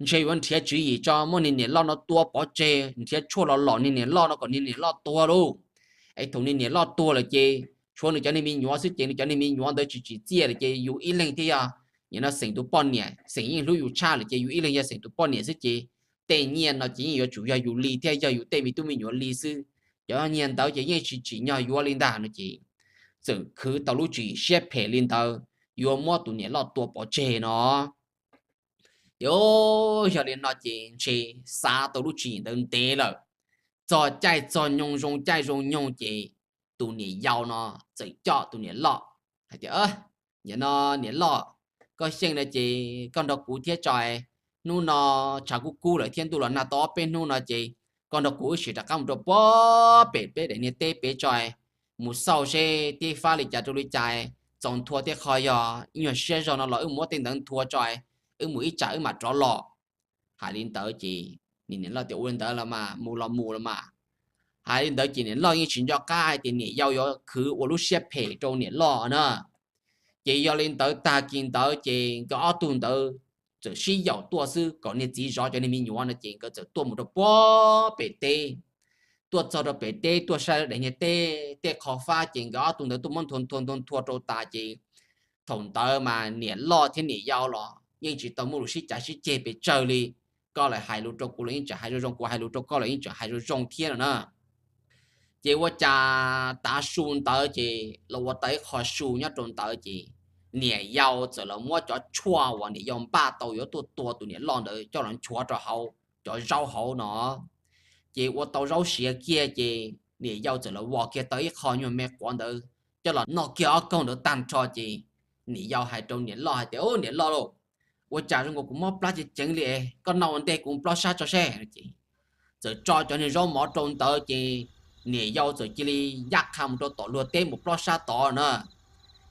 ntshe yuav nrhiav tswv yim tso muab niag niam loj no tua pov tseg, nrhiav tshuaj los lom niag niam loj no kom niag niam loj tuag lauj. Es thaum niag niam loj tuag lawm ces tshuav nws cov niag me nyuam xwb ces nws cov niag me nyuam ntawd tsis tsim txiaj lawm ces yus ib leeg thiaj yog, nim no xeem tus poj niam, xeem yeej hlub yus tshaj lawm ces yus ib leeg yog xeem tus poj niam xwb ces tej nyiaj no ces yeej yuav tsum yog yus li thiab yog yus tej me tub me nyuam li xwb. Cov nyiaj ntawd ces yeej tsis tsim nyog yuav li ntag no ces txawm khwv tau lub tswv yim siab phem li ntawd, yuav muab tus niam loj tua pov tseg no. Ces yog li no ces ntshe xav tau lub tswv yim ntawd ntev lawm, txog caij txog nyoog zoo caij zoo nyoog ces tus niam yau no txawm coj tus niam loj hais tias, nim no niam loj, koj xyeej no ces koj nrog kuv thiab tso, hnub no tshav kub kub lawm thiab ntuj los nag tau ob peb hnub no ces koj nrog kuv wb sim rov qab mus rau puag pem peb daim niag teb pem tso, mus xauj seb teb fab li cas rau li cas, txaus nthua tej qho yog ib nyuag siab zog no los wb mus muab tej ntawd nthua tso, wb mus ib tsam wb mam rov los. Hais li ntawd ces niam loj tias ua li ntawd los mas mus los mus los mas. Hais li ntawd ces niam loj yeej tsis nco qab hais tias niam yau yuav khwv ua lub siab phem rau niam loj na. Ces yog li ntawd tag kis ntawd ces nkawd ob tug ntawd txawm sib yaum tuaj xwb kom niag txiv zov cov niag me nyuam no ces nkawd txawm tuaj mus rau puag pem teb. Tuaj txog rau pem teb tuaj saib daim niag teb tej qho fab ces nkawd ob tug ntawd tuaj muab nthua nthua nthua nthua rau tas ces thaum ntawd mas niam loj thiab niam yau los yeej tsis tau muaj lus sib cav sib ceg pes tsawg li. Koj los hais lus rau kuv los yeej tseem hais zoo zoo, kuv hais lus rau koj los yeej tseem hais zoo zoo thiab no na. Ces ua cas tav su ntawd ces los ua tau ib qho su nyob rau ntawd ces niam yau txawm los muab cov tshuaj uas niam yau npaj tau yuav tuaj tua tus niam loj ntawd coj los nchuav rau hauv cov zaub hauv no. Ces ua tau zaub siav kiag ces niam yau txawm los vos kiag tau ib qho nyuag me quav ntawd coj los noj kiag ob kaug ntawd tag nrho ces niam yau hais rau niam loj hais tias, Ub, niam loj lauj, ua cas zoo nkaus kuv mob plab ceev ceev li, koj noj ua ntej kuv plob sab tso seb. Ces txawm tso cov niag zaub mov rau ntawd ces niam yau txawm cia li ncaj qha mus rau tom luag teb mus plob sab tod na.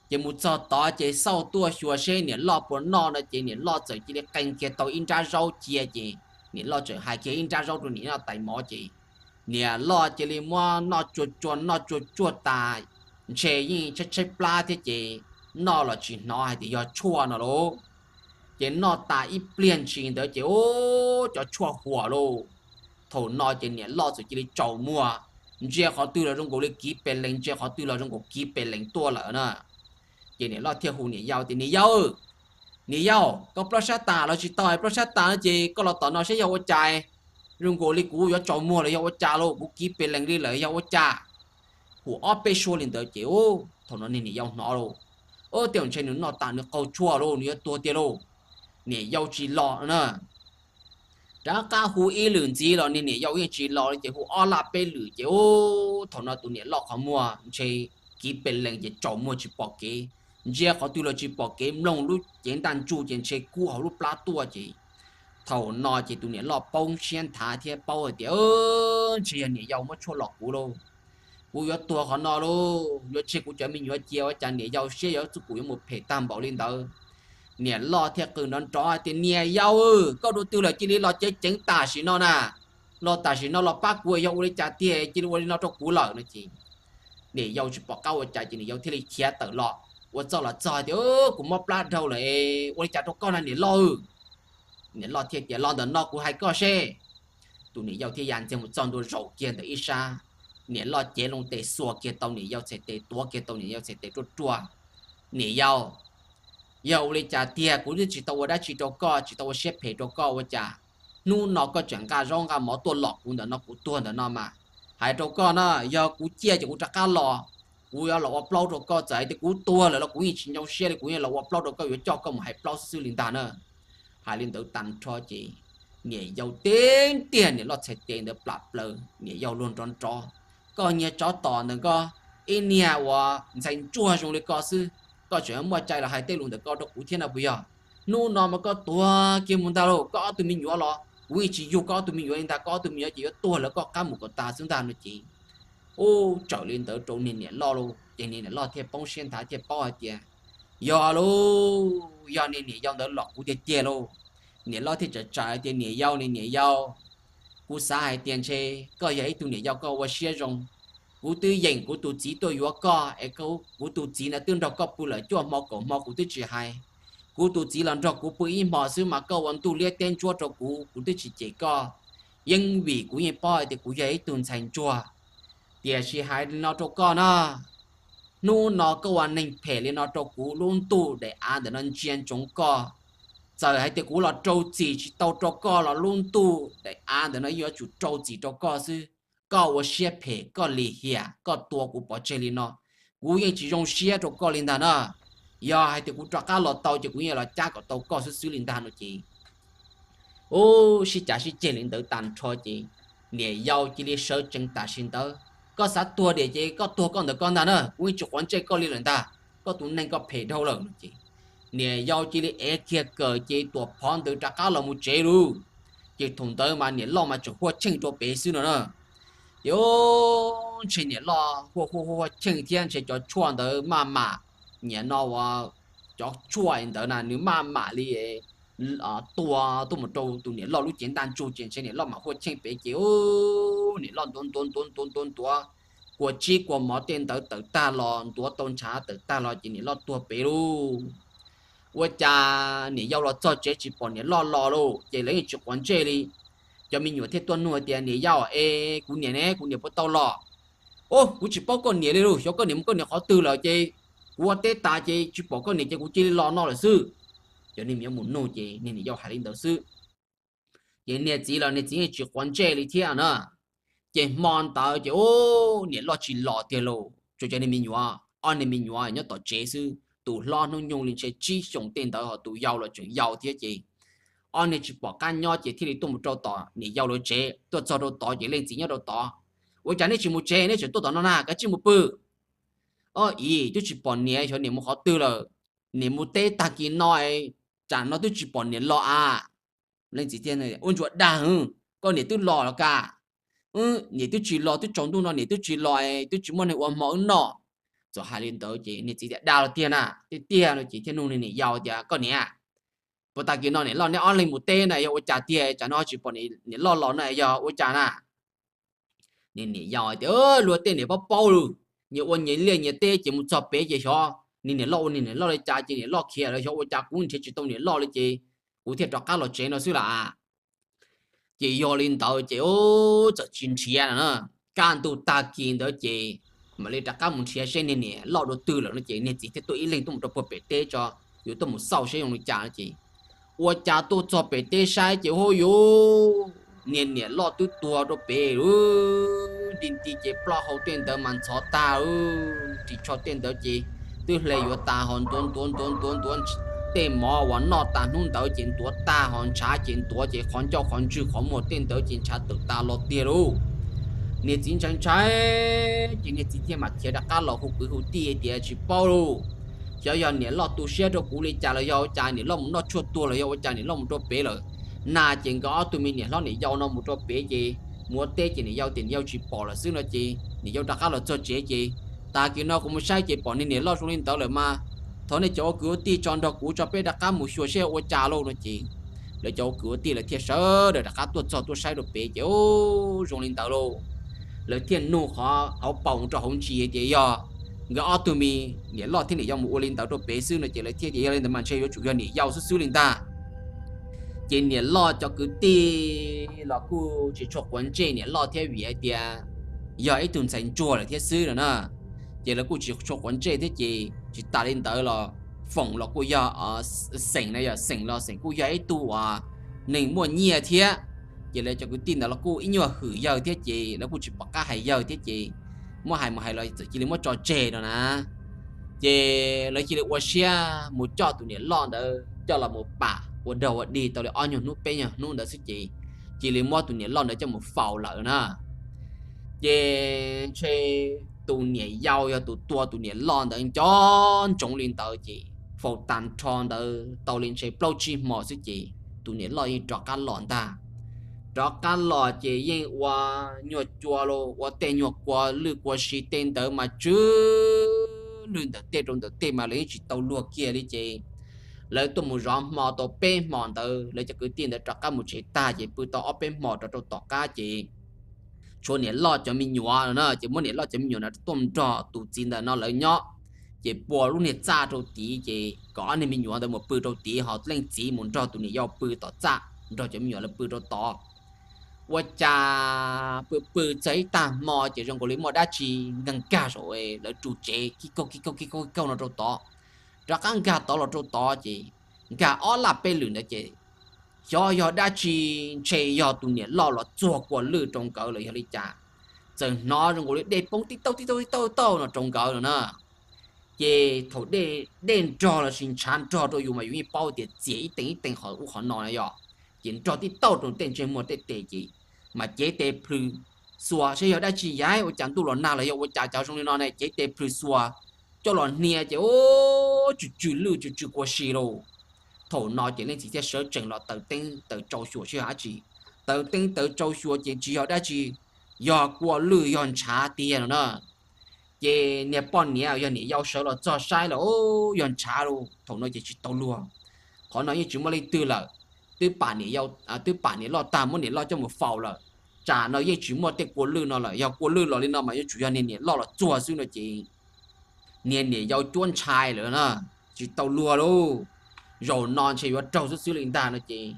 Ces mus txog tod ces xauj tuaj xyuas seb niam loj puas noj no ces niam loj txawm cia li qee kiag tau ib nrab zaub cia ces niam loj txawm hais kiag ib nrab zaub rau niam loj tais mov ces niam loj cia li muab noj tsuag tsuag noj tsuag tsuag tas, ntshe yeej tshaib tshaib plab thiab ces noj los tsis hnov hais tias yog tshuaj no lauj. Ces noj tas ib pliag ntshis ntawd ces ub, cov tshuaj huam lauj. Thaum no ces niam loj txawm cia li tsaus muag, ntsia qhov twg los zoo nkaus li kiv pes lees, ntsia qhov twg los zoo nkaus kiv pes lees tuaj lawm na. Ces niam loj thiaj hu niam yau tias, Niam yau, niam yau, koj plob sab tas los tsis tau hais, plob sab tas no ces koj los tom no seb yog ua cas, zoo nkaus li kuv yuav tsaus muag los yog ua cas lauj, kuv kiv pes lees li lawm yog ua cas. Hu ob peb suab li ntawd ces ub, thaum no niag niam yau hnov lauj, ub, tej zaum ntshe nws noj tas nws qaug tshuaj lauj, nws yuav tuag tiag lauj. Niam yau tsis los na. Rov qab hu ib lwm ntxiv los niag niam yau yeej tsis los li ces hu ob laj peb lwm ces ub, thaum no tus niam loj qhov muag ntshe kiv pes lees ces tsaus muag tsis pom kev, ntsia qhov twg los tsis pom kev, mloog lub cev ntaj ntsuj ces ntshe kub hauv lub plab tuaj ces thaum no ces tus niam loj paub siab nthav thiab paub hais tias, Ntshe yog niam yau muab tshuaj los kuv lauj, kuv yuav tuag qhov no lauj, yuav tseg kuv cov me nyuam cia, ua cas niam yau siab yuav txuj kum yuav mus phem tag npaum li ntawd. Niam loj thiaj qw nrov nrov hais tias, Niam yau, koj dua twg lawm cia li los ceev ceev tam sim no na. los tam sim no los pab kuv, yog ua li cas tiag cia li ua li no rau kuv lawm no ces niam yau tsis pom qab ua cas ces niam yau thiaj li khiav tawm los ua txuj los txog tias, Kuv mob plab dhau lawm, ua li cas rau koj na niam loj? Niam loj thiaj tias, Los ntawm no kuv hais koj seb. Tus niam yau thiaj ya ntxiag mus txog ntua zaum kiag ntawm ib sab, niam loj cev loo tes xuas kiag tau niam yau txhais tes, tuav kiag tau niam yau txhais tes ruaj ruaj. Niam yau, yog ua li cas tiag? Kuv twb tsis tau ua dab tsi rau koj, tsis tau ua siab phem rau koj, ua cas hnub no koj tseem nqa zaub nqa mov tuaj lom kuv ntawm no, kuv tuag ntawm no mas hais rau koj na, yog kuv ciaj ces kuv rov qab los, kuv yuav los ua plaub rau koj. Txawm hais tias kuv tuag lawm los kuv yeej tsis ncau siab li, kuv yeej los ua plaub rau koj, yuav coj koj mus hais plaub xwb xwb li ntag na. Hais li ntawd tag nrho ces niam yau teb tiag niam loj txhais tes ntawd plam plaws, niam yau luag nrov nrov, Koj niag tsov tom ntawm koj, ib niag uas ntxhais ntsuag zoo li koj xwb, koj tseem muaj cai los hais tej lus ntawm koj rau kuv thiab no puas yog? Hnub no mas koj tuag kiag mus ntag lauj, koj ob tug me nyuam los kuv yeej tsis yug koj ob tug me nyuam li ntag, koj ob tug me nyuam ces yuav tuag lawv koj qab mus kom tas xwb ntag no ces ub, txawm li ntawd rau niag niam loj lauj, ces niag niam loj thiaj poob siab nthav thiaj paub hais tias, Yog lauj, yog niag niam yau ntawd lom kuv tiag tiag lauj. Niam loj thiaj tsa tsam hais tias, Niam yau, niam yau, kuv xav hais tias ntshe koj yog ib tug niam yau koj ua siab zoo. Kuv twb yeem kuv tus txiv tuaj yuav koj es kuv tus txiv ntawd twb nrog koj pw lawm cuaj hmo kaum hmo kuv twb tsis hais. Kuv tus txiv los nrog kuv pw ib hmo xwb mas koj ua ntuj liab teb ntsuab rau kuv, kuv twb tsis cem koj. Yeej vim kuv yeej paub hais tias kuv yog ib tug ntxhais ntsuag. Tiam sis hais li no rau koj na, hnub no koj ua neeg phem li no rau kuv, lub ntuj daim av ntawm no ntsia ntsoov koj. Txawm hais tias kuv los rau txim tsis tau rau koj los lub ntuj daim av ntawm no yuav tsum rau txim rau koj xwb. Koj ua siab phem, koj lim hiam, koj tua kuv pov tseg li no, kuv yeej tsis zoo siab rau koj li ntag na. Yog hais tias kuv rov qab los tau ces kuv yeej los cab kom tau koj xwb xwb li ntag no ces ub, sib cav sib ceg li ntawd tag nrho ces niam yau cia li sawv tsees tam sim ntawd, Koj xav tuag diam ces koj tuag koj ntawm koj ntag na, kuv yeej tsis quav ntsej koj li lawm ntag, koj tus neeg koj phem dhau lawm no ces niam yau cia li ev kiag kawm ces tuam phov ntawd rov qab los mus tsev lauj. Ces thaum ntawd mas niam loj mas tseem huaj cheej rau pem xwb no na. Ces ntshe niam loj huaj huaj huaj cheej thiab ntshe cov tshuaj ntawd maj mam, niam no ua cov tshuaj ntawd na nws maj mam li tua tuaj mus rau tus niam loj lub cev ntaj ntsug ces ntshe niam loj mam huaj cheej pem ces niam loj ntuav ntuav ntuav ntuav ntuav ntuav, kua tsib kua mov tej ntawd tawm tag los, ntuav tau ntshav tawm tag los ces niam loj tuag pem lauj. Ua cas niam yau los txog tsev tsis pom niam loj los lauj, ces lawv yeej tsis quav ntsej li. Cov me nyuam thiaj tuaj nug tias, Niam yau, es kuv niam ne, kuv niam puas tau los? Ub, kuv tsis paub koj niam li lauj, xyov koj niam mus koj niam qhov twg lawm ces kuv ua teb tas ces tsis pom koj niam ces kuv cia li los no lawm xwb. Cov niag me nyuam mus nug ces niag niam yau hais li ntawd xwb. Ces niag txiv los niag txiv yeej tsis quav ntsej li thiab na. Ces hmo ntawd ces ub, niam loj tsis los tiag lauj, tsuas cov niag me nyuam, ob niag me nyuam nyob tom tsev xwb. Tus hlob hnub nyoog li ntshe tsib xyoos tej ntawd, ho tus yau los tseem yau thiab ces ob niag tsis pom qab nyob ces thiaj li tuaj mus rau tom niam yau lawv tsev. Tuaj txog rau tod ces leej txiv nyob rau tod. Ua cas neb tsis mus tsev, neb tseem tuaj tom no na, kav tsij mus pw. Ob, ib twb tsis pom niam, xyov niam mus qhov twg lawm. Niam mus teb tag kis no, tsam no twb tsis pom niam los a. Leej txiv thiaj, Ua ntsuas dag, koj niam twb los los kag. Niam twb tsis los, twb tsaus ntuj no niam twb tsis los, twb tsis muaj neeg ua hmo wb noj. Txawm hais li ntawd ces niag txiv tias, Dag los tiag na? Tiag tiag no ces thiaj nug niag niam yau tias, Koj niam, puas tag kis no niam loj neb ob leeg mus teb na, yog ua cas tiag tsam no tsis pom niam loj los na, yog ua cas na? Niag niam yau tias, Luag tej niam paub paub lawm, nyias ua nyias liaj nyias teb ces mus txog pem ces xyov niag niam loj ua niag niam loj li cas ces niam loj khiav lawm, xyov ua cas kuv nrhiav tsis tau niam loj li ces kuv thiaj rov qab los tsev no xwb las. Ces yog li ntawd ces txawm tsis nrhiav na. Kaj ntug tag kis ntawd ces mam li rov qab mus nrhiav seb niag niam loj dua twg lawm no ces niag txiv thiaj tuaj ib leeg tuaj mus rau puag pem teb tso, yuav tuaj mus xauj seb zoo li cas no ces ua cas tuaj txog pem teb saib ces hu yuv, niag niam loj twb tuag rau pem lawm. Nti nti ces plaub hau tej ntawd mas ntxhov tag lawm, ris tsho tej ntawd ces twb hle yuav tas ho ntuav ntuav ntuav ntuav ntuav tej mov uas noj tas hnub ntawd ces ntuav tag ho ntshav ces ntuav ces qhov ncauj qhov ntswg qhov muag tej ntawd ces ntshav tawm tas los tiag lauj. Niag txiv ntshai ntshai ces niag txiv thiaj mam khiav rov qab los hu kwv hu tij tias, Tsis paub lauj, xyov yog niam loj tu siab rau kuv li cas los yog ua cas niam loj mus noj tshuaj tuag los yog ua cas niam loj mus rau pem lawm. Na ces nkawd ob tug me niam hlob niam yau no mus rau pem ces mus ua teb ces niam yau tias niam yau tsis pom lawm xwb no ces niam yau rov qab los txog tsev ces, Tag kis no kuv mus saib ces pom niag niam loj zoo li ntawd lawm mas, thov nej cov ua kwv ua tij tso nrog kuv tso peb rov qab mus xyuas seb ua cas lauj no ces lawv cov kwv ua tij lawv thiaj sawv daws rov qab tuaj txog tuaj saib rau pem ces ub zoo li ntawd lauj. Lawv thiaj nug qhov hauv paus rau hauv ntsis tias yog nkawd ob tug me niam loj thiab niam yau mus ua li ntawd rau pem xwb no ces lawv thiaj tias yog li ntawd mas ntshe yuav tsum yog niam yau xwb xwb li ntag. Ces niam loj cov kwv tij los kuj tsis tshua quav ntsej niam loj thiab vim hais tias yog ib tug ntxhais ntsuag lawm thiab xwb no na. Ces lawv kuj tsis tshua quav ntsej thiab ces tsis tas li ntawd los Foom los kuj yog, Xeem na yog Xeem los Xeem kuj yog ib tug uas neeg muaj nyiaj thiab. Ces lawv cov kwv tij ntawd los kuj ib nyuag hwm yawg thiab ces lawv kuj tsis pom qab hais yawg thiab ces muab hais mus hais los txawm cia li muab tso tseg no na. Ces lawv cia li ua siab mus coj tus niam loj ntawd coj los mus pam ua dog ua dig tau li ob nyuag hnub peb nyuag hnub ntawd xwb ces cia li muab tus niam loj ntawd coj mus faus lawm na. Ces ntshe tus niam yau yog tus tua tus niam loj ntawd nco ntsoov li ntawd ces faus tag nrho ntawd tau li ntshe plaub tsib hmo xwb ces tus niam loj yeej rov qab los ntag. Rov qab los ces yeej ua nyuag cua los ua tej nyuag kua lwj kua si tej ntawd mas tsw lwj ntawm tej rau ntawm tej mas lawv yeej tsis tau luag kiag li ces lawv tuaj mus zov hmo tau peb hmo ntawd lawv cov kwv tij ntawd rov qab mus tsev tag ces pw tau ob peb hmo rov rau tom qab ces tshuav niam loj cov me nyuam no na ces muab niam loj cov me nyuam no tuaj nrog tus txiv ntawm no lawv nyob. Ces pua lub niag txaj rau tid ces kom ob niag me nyuam ntawd mus pw rau tid ho leej txiv mus nrog tus niam yau pw tom txaj nrog cov me nyuam lawv pw rau tod. Ua cas pw pw txog ib tag hmo ces zoo nkaus li muaj dab tsi nkag nkag saum lawv ru tsev kib kaug kib kaug kib kaug kib kaug no rau tod. Rov qab nkag tod los rau tod ces nkag ob laj peb lwm ntawd ces xyov yog dab tsi, ntshe yog tus niam loj los txuag kua lwj rau nkawd los yog li cas. Txawm hnov zoo nkaus li dej poob tib tauj tib tauj tib tauj tauj no rau nkawd no na. Ces thaum dej nrog los sis ntshav nrog rau yus mas yus yeej paub tias txias ib teem ib teem qhov ub qhov no na yom. Ces nrog tib tauj rau tej ntsej muag tej tes ces mas cev tes plhws xuas saib yog dab tsi yam ua cas ntuj los nag los yog ua cas cov zoo li no ne cev tes plhws xuas coj los hnia ces ub tsw tsw lwj tsw tsw kua si lauj. Thaum no ces leej txiv thiaj sawv tsees los taws teeb taws tsau xyuas saib yog dab tsi. Taws teeb taws tsau xyuas ces tsis yog dab tsi, yog kua lwj yog ntshav tiag no na. Ces niag poj niam yog niam yau sawv los txog saib los yog ntshav lauj, thaum no ces tsis tau luag. Qhov no yeej tsis muaj leej twg lawm, twb pam niam loj tag muab niam loj coj mus faus lawm. Tsam no yeej tsis muaj tej kua lwj no lawm, yog kua lwj los li no mas yuav tsum yog niag niam loj los txuag xwb no ces niag niam yau cuab ntshai lawm na, tsis tau luag lauj. Zaum no ntshe yuav raug xwb xwb li ntag no ces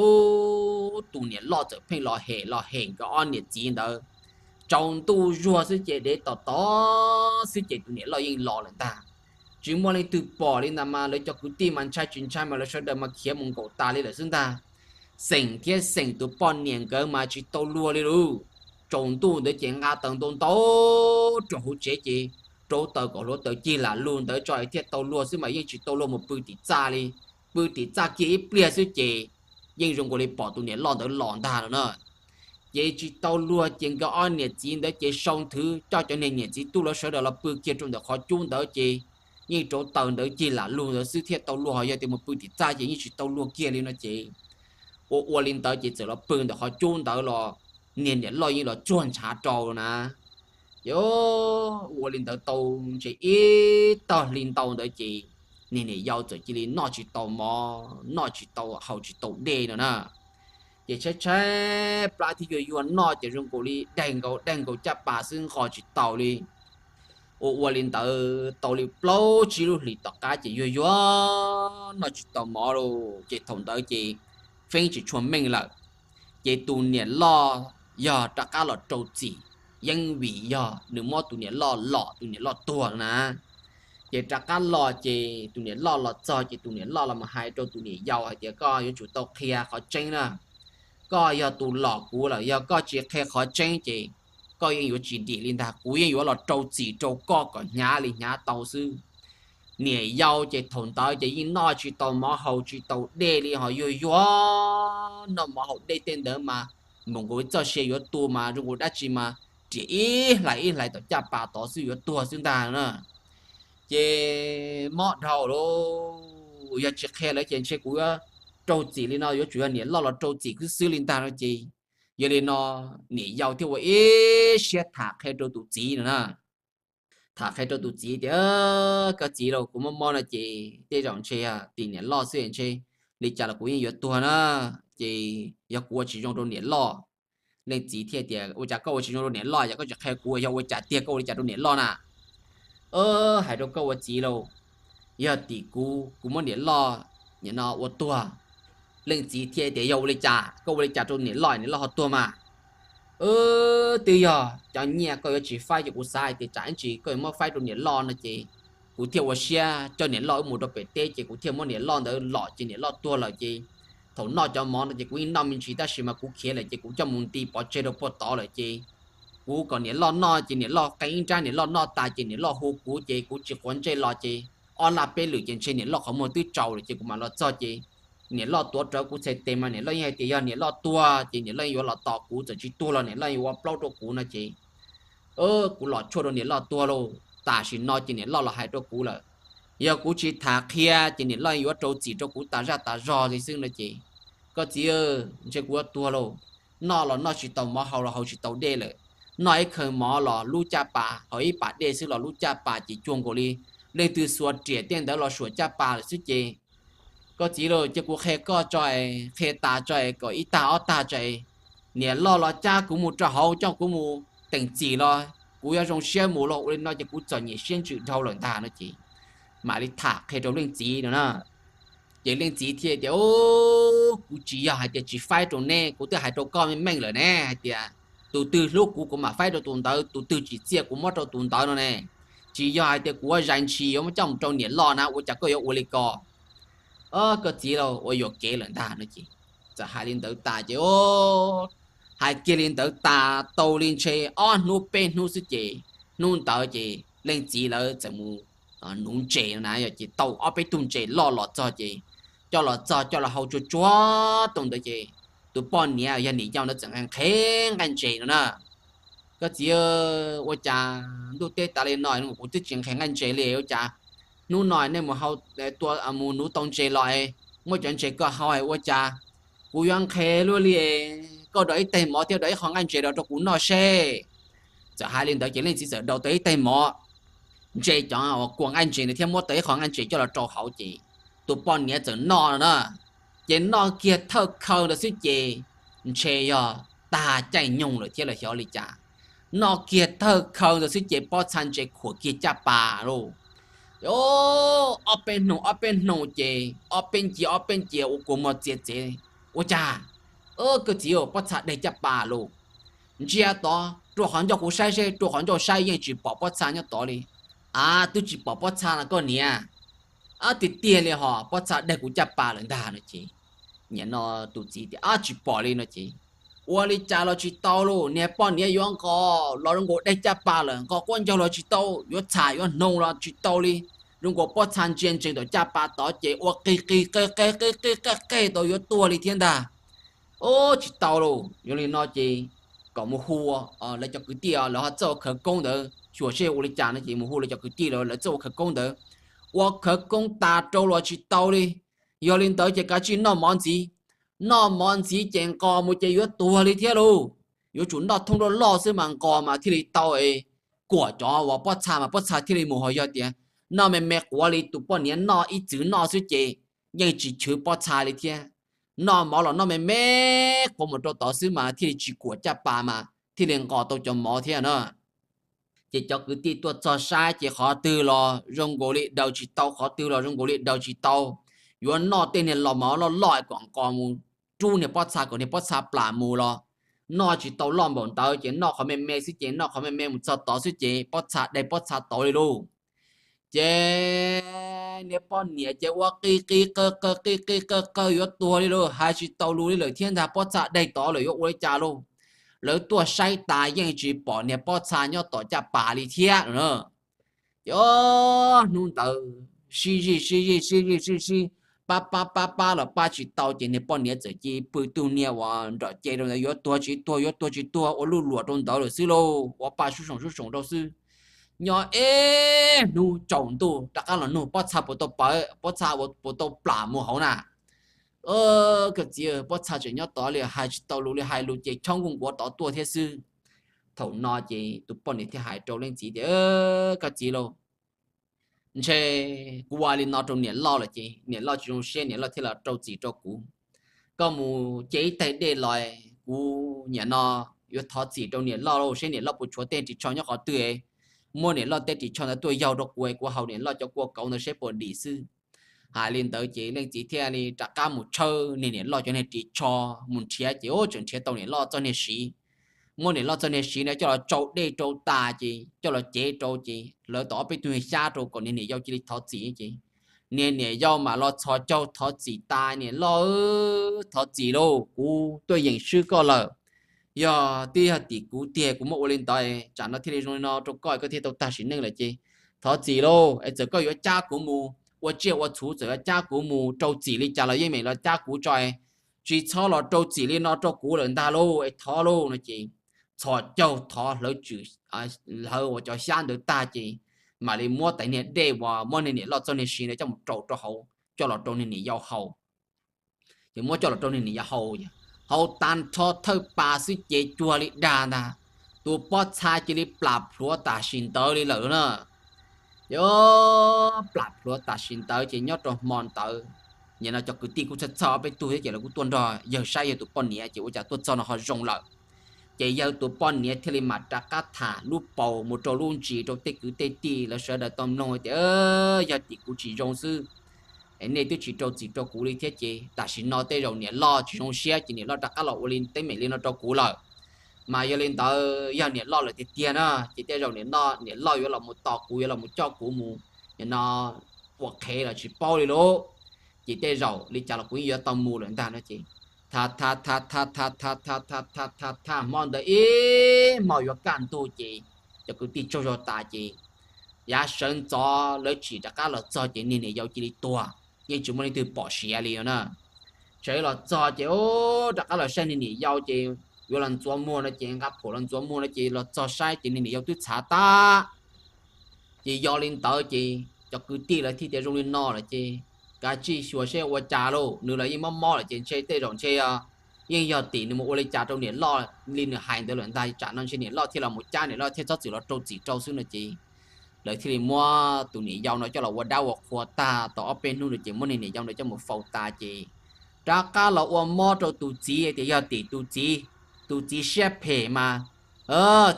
ub tus niam loj txawm pheej los hem los hem nkawd ob niam txiv ntawd. Tsaus ntuj zuag xwb ces dev tom tod xwb ces tus niam loj yeej los lawm ntag. Tsis muaj leej twg pom li ntag mas lawv cov kwv tij mas ntshai tsis ntshai mas lawv sawv daws mas khiav mus nkaum tas li lawm xwb ntag. Xeem thiab Xeem tus poj niam nkawd mas tsis tau luag li lauj. Tsaus ntuj ntawd ces nqa taws ntau ntau rau hauv tsev ces rauv taws kom hluav taws cig lam lug ntawd tso thiaj tau luag xwb mas yeej tsis tau luag mus pw tim txaj li. Pw tim txaj kiag ib pliag xwb ces yeej zoo nkaus li pom tus niam loj ntawd los ntag no na. Ces tsis tau luag ces nkawd ob niam txiv ntawd ces sau nthwv coj cov niag niam txiv tub lawv sawv daws los pw kiag rau ntawm qhov cub ntawd ces yeej rauv taws ntawd cig lam lug ntawd xwb thiaj tau luag, yog tias mus pw tim txaj ces yeej tsis tau luag kiag li no ces ua ua li ntawd ces txawm los pw ntawm qhov cub ntawd los niag niam loj yeej los tsuag ntshav rau na. Ces ua li ntawd tau ntshe ib tog hli ntau ntawd ces niag niam yau txawm cia li noj tsis tau mov, noj tsis tau haus tsis tau dej no na. Ces tshaib tshaib plab thiab yuag yuag noj ces zoo nkaus li daig nkaus daig nkaus caj pas xwb nqos tsis taus li. Ua ua li ntawd tau li plaub tsib lub hlis tom qab ces yuag yuag noj tsis tau mov lauj. Ces thaum ntawd ces feeb tsis tshua meej lawm. Ces tus niam loj yog rov qab los rau txim, yeej vim yog nws muab tus niam loj lom tus niam loj tuag na. Ces rov qab los ces tus niam loj los txog ces tus niam loj los mus hais rau tus niam yau hais tias koj yuav tsum tau qhia qhov tseeb na. Koj yog tus lom kuv lawm, yog koj tsis qhia qhov tseeb ces koj yeej yuav tsis dim li ntag, kuv yeej yuav los rau txim rau koj kom hnyav li hnyav tau xwb. Niam yau ces thaum ntawd ces yeej noj tsis tau mov haus tsis tau dej li ho yuag yuag noj mov haus dej tej ntawd mas npaum nkaus txoj sia yuav tu mas zoo nkaus dab tsi mas riam ib hlais ib hlais tom caj pas tod xwb yuav tuag xwb ntag na. Ces mob dhau lauj, yog tsis qhia lawv ces ntshe kuv yuav raug txim li no, yuav tsum yog niam loj los rau txim xwb xwb li ntag no ces. Yog li no niam yau thiaj ua ib siab tham qhia rau tus txiv no na. Tham qhia rau tus txiv tias, koj txiv lauj, kuv mob mob no ces tej zaum ntshe tim niam loj xwb ntshe li cas los kuv yeej yuav tuag na, ces yog kuv ua tsis zoo rau niam loj. Leej txiv thiaj tias, ua cas koj ua tsis zoo rau niam loj, yog koj tsis qhia kuv yog ua cas tiag, koj ua li cas rau niam loj na? Hais rau koj ua txiv lauj, yog tim kuv, kuv muab niam loj nim no ua tuag. Leej txiv thiaj tias, yog ua li cas, koj ua li cas rau niam loj, niam loj ho tuag mas? Twb yog cov nyiaj koj yuav tsis faib ces kuv xav hais tias tsam ib ntsis koj yuav muab faib rau niam loj no ces kuv thiaj ua siab coj niam loj wb mus rau pem teb ces kuv thiaj muab niam loj ntawd lom ces niam loj tuag lawm ces thaum noj cov mov no ces kuv yeej noj me ntsis tab sis mas kuv khiav lawm ces kuv coj mus nti pov tseg rau puag tod lawm ces kuv kom niam loj noj ces niam loj qee ib nrab, niam loj noj tas ces niam loj hu kuv ces kuv tsis quav ntsej los ces ob laj peb lwm ces ntshe niam loj qhov muag twb tsaus lawm ces kuv mam los txog ces niam loj tuav rawv kuv txhais tes mas niam loj yeej hais tias yog niam loj tuag ces niam loj yeej yuav los tos kuv, txawm tsis tuag los niam loj yeej ua plaub rau kuv no ces kuv los tshuaj rau niam loj tuag lauj. Tam sim no ces niam loj los hais rau kuv lawm, yog kuv tsis tham qhia ces niam loj yuav rau txim rau kuv tas zaj tas zog li xwb no ces, koj txiv, ntshe kuv yuav tuag lauj. Noj los noj tsis tau mov, haus los haus tsis tau dej lawm. Noj ib khaws mov los lub caj pas, haus ib pas dej xwb los lub caj pas ces cuag nkaus li leej twg xuas riam tej ntawd los suam caj pas lawm xwb ces, koj txiv lauj, cia kuv qhia koj tso es, qhia tas tso es, kom ib tag ob tag tso es, niam loj los cab kuv mus rau hauv coj kuv mus teem txim los kuv yuav zoo siab mus los ua li no ces kuv txom nyem siab ntsws dhau lawm ntag no ces mam li tham qhia rau leej txiv no na. Ces leej txiv thiaj tias, kuv tsis yog hais tias tsis faib rau neb, kuv twb hais rau koj meej meej lawm ne hais tias tus twg hlub kuv kuv mam faib rau tus ntawd, tus twg tsim txiaj kuv muab rau tus ntawd no ne. Tsis yog hais tias kuv ua zais ntshis yuav muab coj mus rau niam loj na, ua cas koj yuav ua li ko? Koj txiv lauj, ua yuam kev lawm ntag no ces, txawm hais li ntawd tas ces, hais kiag li ntawd tas tau li ntshe ob hnub peb hnub xwb ces, hnub ntawd ces leej txiv lawv txawm mus nuv ntses no na, yog ces tau ob peb tug ntses loj los txog ces, coj los txog coj los hau tsuag tsuag tau ntawd ces, tus poj niam yog niam yau ntawd txawm nqhis nqhis nqaij ntses no na. Koj txiv, ua cas ntuj teb tas li no kuv twb tsis nqhis nqaij ntses li, ua cas hnub no nej mus hau, mus nuv tau ntses los, muab cov ntses koj hau ua cas kuv yuav nqhis luaj li? Koj dov ib teg mov thiab dov ib qho nqaij ntses rau rau kuv noj seb. Txawm hais li ntawd ces leej txiv txawm dau tau ib teg mov, ntse cov uas kua nqaij ntses ntawd thiab muab tau ib qho nqaij ntses coj los rau hauv ces tus poj niam txawm noj no na. Ces noj kiag thawj khaw ntawd xwb ces ntshe yog tag caij nyoog lawm thiab los xyov li cas, noj kiag thawj khaw ntawd xwb ces pob txha ntses khuam kiag caj pas lauj. Ob peb hnoos ob peb hnoos ces ob peb ncia ob peb ncia ua kua muag txiav txev, ua cas, koj txiv, pob txha deg caj pas lauj. Ntsia tod, rua qhov ncauj kuv saib seb, rua qhov ncauj saib yeej tsis pom pob txha nyob tod li. Av, twb tsis pom pob txha no koj niam. Av, tiag tiag li hos, pob txha deg kuv caj pas lawm ntag no ces, nim no tus txiv tias, Av, tsis pom li no ces, ua li cas los tsis tau lauj, niag poj niam yuav nqos los zoo nkaus deg caj pas lawm, nqos quab ncaug los tsis tau, yuav txham yuav hnoos los tsis tau li, zoo nkaus pob txha ntsia ntsees tom caj pas tod ces ua qig qig qig qig qig qig qig tau yuav tuag li thiab ntag. Ub, tsis tau lauj, yog li no ces kom mus hu lawv cov kwv tij lawv ho txawj ua khawv koob ntawd xyuas seb ua li cas no ces mus hu lawv cov kwv tij lawv txawj ua khawv koob ntawd, ua khawv koob tas rau los tsis tau li. Yog li ntawd ces kav tsij noj mov ntxiv, noj mov ntxiv ces nqos mus ces yuav tuag li thiab lauj. Yuav tsum noj thoob loj loj xwb mas nqos mas thiaj li tau kuam cov uas pob txha mas pob txha thiaj li mus, ho yog tias noj me me quav li tus poj niam noj ib txwv noj xwb ces yeej tsis chwv pob txha li thiab. Noj mov los noj me me quav mus rau tod xwb mas thiaj li tsis kuam caj pas mas thiaj li nqos tau cov mov thiab na. Ces cov kwv tij tuaj txog saib ces qhov twg los zoo nkaus li daws tsis tau, qhov twg los zoo nkaus li daws tsis tau. Yuav noj tej niag los mov loj loj kom nqos mus rub niag pob txha kom niag pob txha plam mus los noj tsis tau loj npaum ntawd ces noj qhov me me xwb ces noj qhov me me mus txog tod xwb ces pob txha deg pob txha tod li lauj. Ces niag poj niam ces ua qig qig qawg qawg qig qig qawg qawg yuav tuag li lauj, hais tsis tau lus li lawm thiab ntag, pob txha deg tod lawm yuav ua li cas lauj. Lawv tuaj saib tas yeej tsis pom niag pob txha nyob tom caj pas li thiab no na. Ces hnub ntawd sib zij sib zij sib zij sib zij, pab pab pab pab los pab tsis tau ces niag poj niam txawm cia li pw tug niag uas nrom ce rau ntawd, yuav tuag tsis tuag yuav tuag tsis tuag ua luj luam rau ntawd lawm xwb lauj, ua pa sub soom sub soom rau xwb. Nyob ib hnub tsaus ntuj rov qab los nug pob txha puas tau pawv, pob txha puas tau plam mus hauv na. Koj txiv, pob txha tseem nyob tod li, hais tsis tau lus li, hais lus ces chob nkuj nkuav tod tuaj thiab xwb. Thaum no ces tus poj niam thiaj hais rau leej txiv tias, koj txiv lauj, ntshe kuv ua li no rau niam loj lawm ces niam loj tsis zoo siab, niam loj thiaj los rau txim rau kuv. Koj mus ce ib tais dej los, kuv nim no yuav thov txim rau niam loj lauj, seb niam loj puas tshuav tej ris tsho nyob qhov twg, muab niam loj tej ris tsho ntawd tuaj yaug rau kuv, kuv haus niam loj cov kua kauv ntawd seb puas dim xwb. Hais li ntawd ces leej txiv thiaj li rov qab mus tshawb niag niam loj cov niag ris tsho mus nrhiav ces ub tseem nrhiav tau niam loj txoj niag siv. Muab niam loj txoj niag siv no coj los tsau dej rau tas ces coj los cev rau ces lawv tau ob peb tug xyab rau kom niag niam yau cia li thov txim ces niag niam yau mam los txhos caug thov txim tas, niam loj, thov txim lauj, kuv tuaj yeem swb koj lawm. Yog twb yog tim kuv tiag, kuv muab ua li ntawd, tsam no thiaj li zoo li no rau koj, koj thiaj tau tag sim neej lawm ces thov txim lauj. Es txawm koj yuav cab kuv mus ua tsiaj ua txhuv, txawm yuav cab kuv mus rau txim li cas los yeej meem los cab kuv tso, tsis txhob los rau txim li no rau kuv lawm ntag lauj, es thov lauj no ces txhos caug thov hlawv tsw, hlawv ua cov xyab ntawd tag ces mam li muab tais niag dej uas muab niag niam loj txoj niag siv ntawd coj mus rau rau hauv, coj los rau niag niam yau haus. Ces muab coj los rau niag niam yau haus, haus tag nrho thawj pas xwb ces cuag li dag ntag, tus pob txha cia li plam plhuav tam sim ntawd li lawm na. Ces plam plhuav tam sim ntawd ces nyob rau hmo ntawd, nim no cov kwv tij kuj txhawj txhawj ob peb tug thiab ces lawv kuj tuaj nrog yawg saib yawg tus poj niam ces ua cas tuaj txog no ho zoo lawm. Ces yawg tus poj niam thiaj li mam rov qab tham lub paus mus rau lub ntsis rau tej kwv tej tij lawv sawv daws tau mloog tias, yog tim kuv tsis zoo xwb, es nej twb tsis rau txim rau kuv li thiab ces tam sim no tej zaum niam loj tsis zoo siab ces niam loj rov qab los ua li teeb meem li no rau kuv lawm. Mas yog li ntawd yog niam loj lawm tiag tiag na ces tej zaum niam loj yuav los mus tos kuv, yuav los mus coj kuv mus, nim no ua qhev los tsis paub li lauj. Ces tej zaum li cas los kuv yeej yuav tau mus lawm ntag no ces tha tha tha tha tha tha tha tha tha tha tha hmo ntawd ib hmo yuav kaj ntug ces cov kwv tij tsaug zog tas ces yav sawv ntxov lawv tsim rov qab los txog ces niag niam yau cia li tuag, yeej tsis muaj leej twg pom siav li no na. Sawv los txog ces rov qab los saib niag niam yau ces yuav los ntxuav muag no ces nqa phuam los ntxuav muag no ces los txog saib ces niag niam yau twb txhav tag. Ces yog li ntawd ces cov kwv tij lawv thiaj tias zoo li no lawm ces kav tsij xyuas seb ua cas lauj, nws los yeej mob mob lawm ces ntshe tej zaum ntshe yeej yog tim nws mus ua li cas rau niam loj li nws hais ntawd lawm ntag, tsam no ntshe niam loj thiaj los mus cab, niam loj thiaj txhob txwm los rau txim rau xwb no ces lawv thiaj li muab tus niam yau no coj los ua dab ua qhua tag tau ob peb hnub no ces muab niag niam yau no coj mus faus tas ces rov qab los ua mob rau tus txiv tias yog tim tus txiv, tus txiv siab phem mas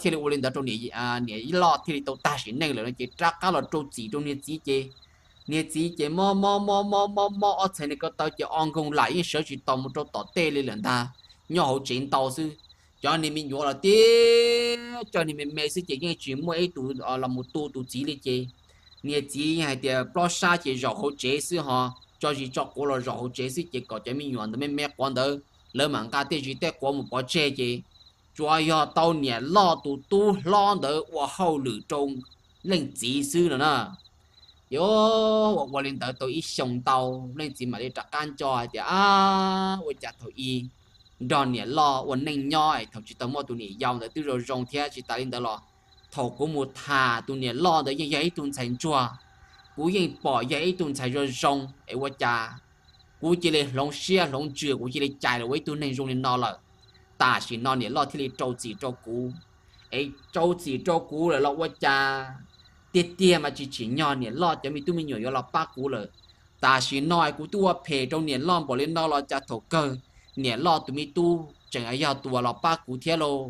thiaj li ua li ntawd rau niam loj thiaj li tau tag sim neej lawm no ces rov qab los rau txim rau niag txiv ces niag txiv ces mob mob mob mob mob mob ob txhais niag ko taw ces o nkoog lam yeej sawv tsis tau mus rau tom tej li lawm ntag, nyob hauv tsev ntau xwb. Cov niag me nyuam los tib cov niag me me xwb ces yeej tsis muaj ib tug los mus tu tus txiv li ces niag txiv yeej hais tias plob sab ces zaum hauv tsev xwb ho, tso zis tso quav los zaum hauv tsev xwb ces kom cov me nyuam ntawd me me quav ntawd lawv mam nqa tej zis tej quav mus pov tseg ces tsuas yog tau niam loj tus tub hlob ntawd ua hauj lwm rau leej txiv xwb no na. Ces ua ua li ntawd tau ib xyoo ntau, leej txiv mam li rov qab nco hais tias, ab, ua cas thaum i nrog niam loj ua neej nyob es thaum tsis tau muaj tus niam yau ntawd twb zoo zoo thiab, tsis tas li ntawd los thaum kuv mus tham tus niam loj ntawd yeej yog ib tug ntxhais ntsuag, kuv yeej pom yog ib tug ntxhais zoo zoo es ua cas kuv cia li hloov siab hloov ntsws, kuv cia li cais los ua ib tug neeg zoo li no lawm. Tam sim no niam loj thiaj li rau txim rau kuv, es rau txim rau kuv lawm los ua cas tiag tiag mas tsis tsim nyog niam loj cov me tub me nyuam yuav los pab kuv lawm. Tam sim no kuv twb ua phem rau niam loj npaum li no los cas thaum kawg niam loj tus me tub tseem yog tus uas los pab kuv thiab lauj.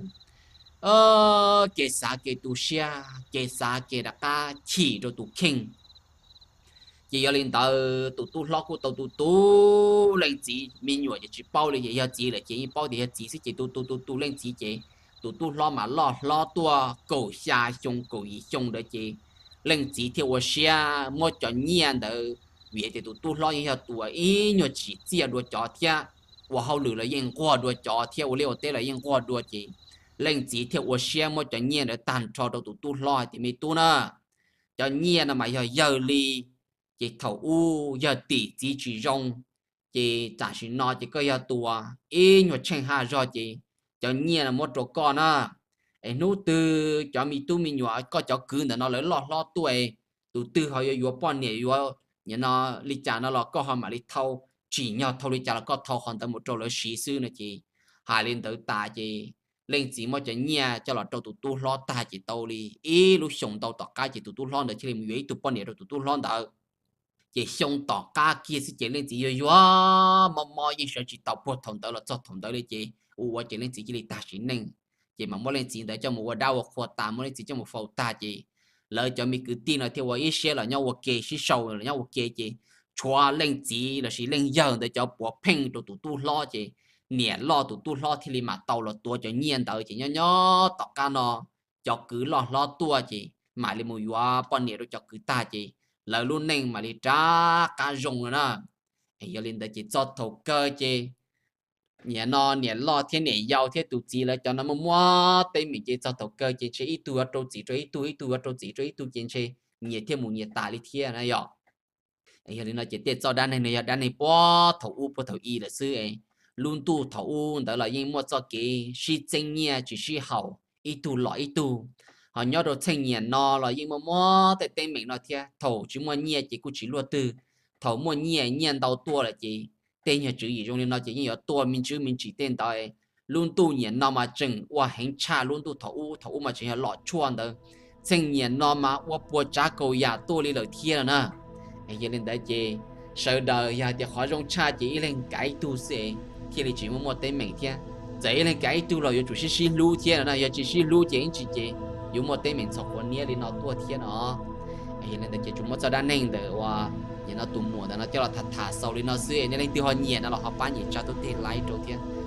Kev xav kev tu siab, kev xav kev rov qab chim rau tus kheej. Ces yog li ntawd tus tub hlob kuj tau tu tu leej txiv, me nyuam ces tsis paub li, ces yog txiv lawm ces yeej paub tias yog txiv xwb ces tu tu tu tu leej txiv ces tus tub hlob mas loj hlob tuaj kaum xya xyoo kaum yim xyoo ntawd ces leej txiv thiaj ua siab muab cov nyiaj ntawd, vim tias tus tub hlob yeej yog tus uas ib nyuag tsim txiaj dua cov thiab, ua hauj lwm los yeej nquag dua cov thiab, ua liaj ua teb los yeej nquag dua ces leej txiv thiaj ua siab muab cov nyiaj ntawd tag nrho rau tus tub hlob hais tias, me tub na, cov nyiaj no mas yog yawg li, ces thaum ub yog tim txiv tsis zoo, ces tam sim no ces koj yog tus ib nyuag tsheej haj zog ces cov nyiaj no muab rau koj na. Es hnub twg cov me tub me nyuam koj cov kwv ntawm no lawv loj hlob tuaj, tus twg ho yuav yuav poj niam yuav nim no li cas no los koj ho mam li thau, tsim nyog thau li cas los koj thau qhov ntawd mus rau lawv siv xwb no ces hais li ntawd tas ces leej txiv muab cov nyiaj coj los rau tus tub hlob tag ces tau li ib lub xyoos ntau tom qab ces tus tub hlob ntawd thiaj li mus yuav ib tug poj niam rau tus tub hlob ntawd. Ces xyoo tom qab kiag xwb ces leej txiv yuag yuag mob mob yeej sawv tsis tau puag thaum ntawd los txog thaum ntawd li ces ua ua ces leej txiv cia li tag sim neej. Ces mam muab leej txiv ntawd coj mus ua dab ua qhua tas, muab leej txiv coj mus faus tag ces lawv cov me kwv tij no thiaj ua ib siab los nyob ua ke sib sau los nyob ua ke ces tshuav leej txiv lossis leej yawg ntawd cov puav pheej rau tus tub hlob ces niam loj tus tub hlob thiaj li mam tau los tuav cov nyiaj ntawd ces nyob nyob tom qab no cov kwv loj hlob tuaj ces mam li mus yuav poj niam rau cov kwv tag ces lawv lub neej mam li rov qab zoo no na. Yog li ntawd ces txog thaum kawg ces niam no niam loj thiab niam yau thiab tus txiv lawv cov no muaj muab teeb meem ces txog thaum kawg ces ntshe ib tug yuav rau txim rau ib tug, ib tug yuav rau txim rau ib tug ces ntshe nyias thiaj mus nyias tas li thiab na yog. Yog li no ces tej txoj dab neeg no yog dab neeg puag thaum ub puag thaum i lawm xwb. Lub ntuj thaum ub ntawd los yeej muaj txoj kev sib txeeb nyiaj tsis sib haum ib tug los ib tug. Ho nyob rau txheej niam no los yeej muaj muab tej teeb meem no thiab, thaum tsis muaj nyiaj ces kuj tsis luaj twg, thaum muaj nyiaj, nyiaj ntau tuaj lawm ces tej nyuag tswv yim zoo li no ces yeej yuav tuaj me ntsis me ntsis tej ntawd. Lub ntuj niam no mas tseem ua heev tshaj lub ntuj thaum ub, thaum ub mas tseem yog lom tshuaj ntawd, txheej niam no mas ua puas tsav kaus yam tuaj li lawm thiab no na. Yog li ntawd ces sawv daws yog hais tias qhov zoo tshaj ces ib leeg kav ib tug xwb thiaj li tsis muaj muaj teeb meem thiab. Txawm ib leeg kav ib tug los yuav tsum sib sib hlub thiab no na, yog tsis sib hlub ces ib ntsis ces yuav muaj teeb meem txhaum quav niab li no tuaj thiab no. Yog li ntawd ces tsuas muab txoj dab neeg ntawm uas niam no tus muam ntawm no coj los tham tham xaus li no xwb, nej leej twg ho nyiam no los ho pab nyem tsa tuaj tej like rau thiab.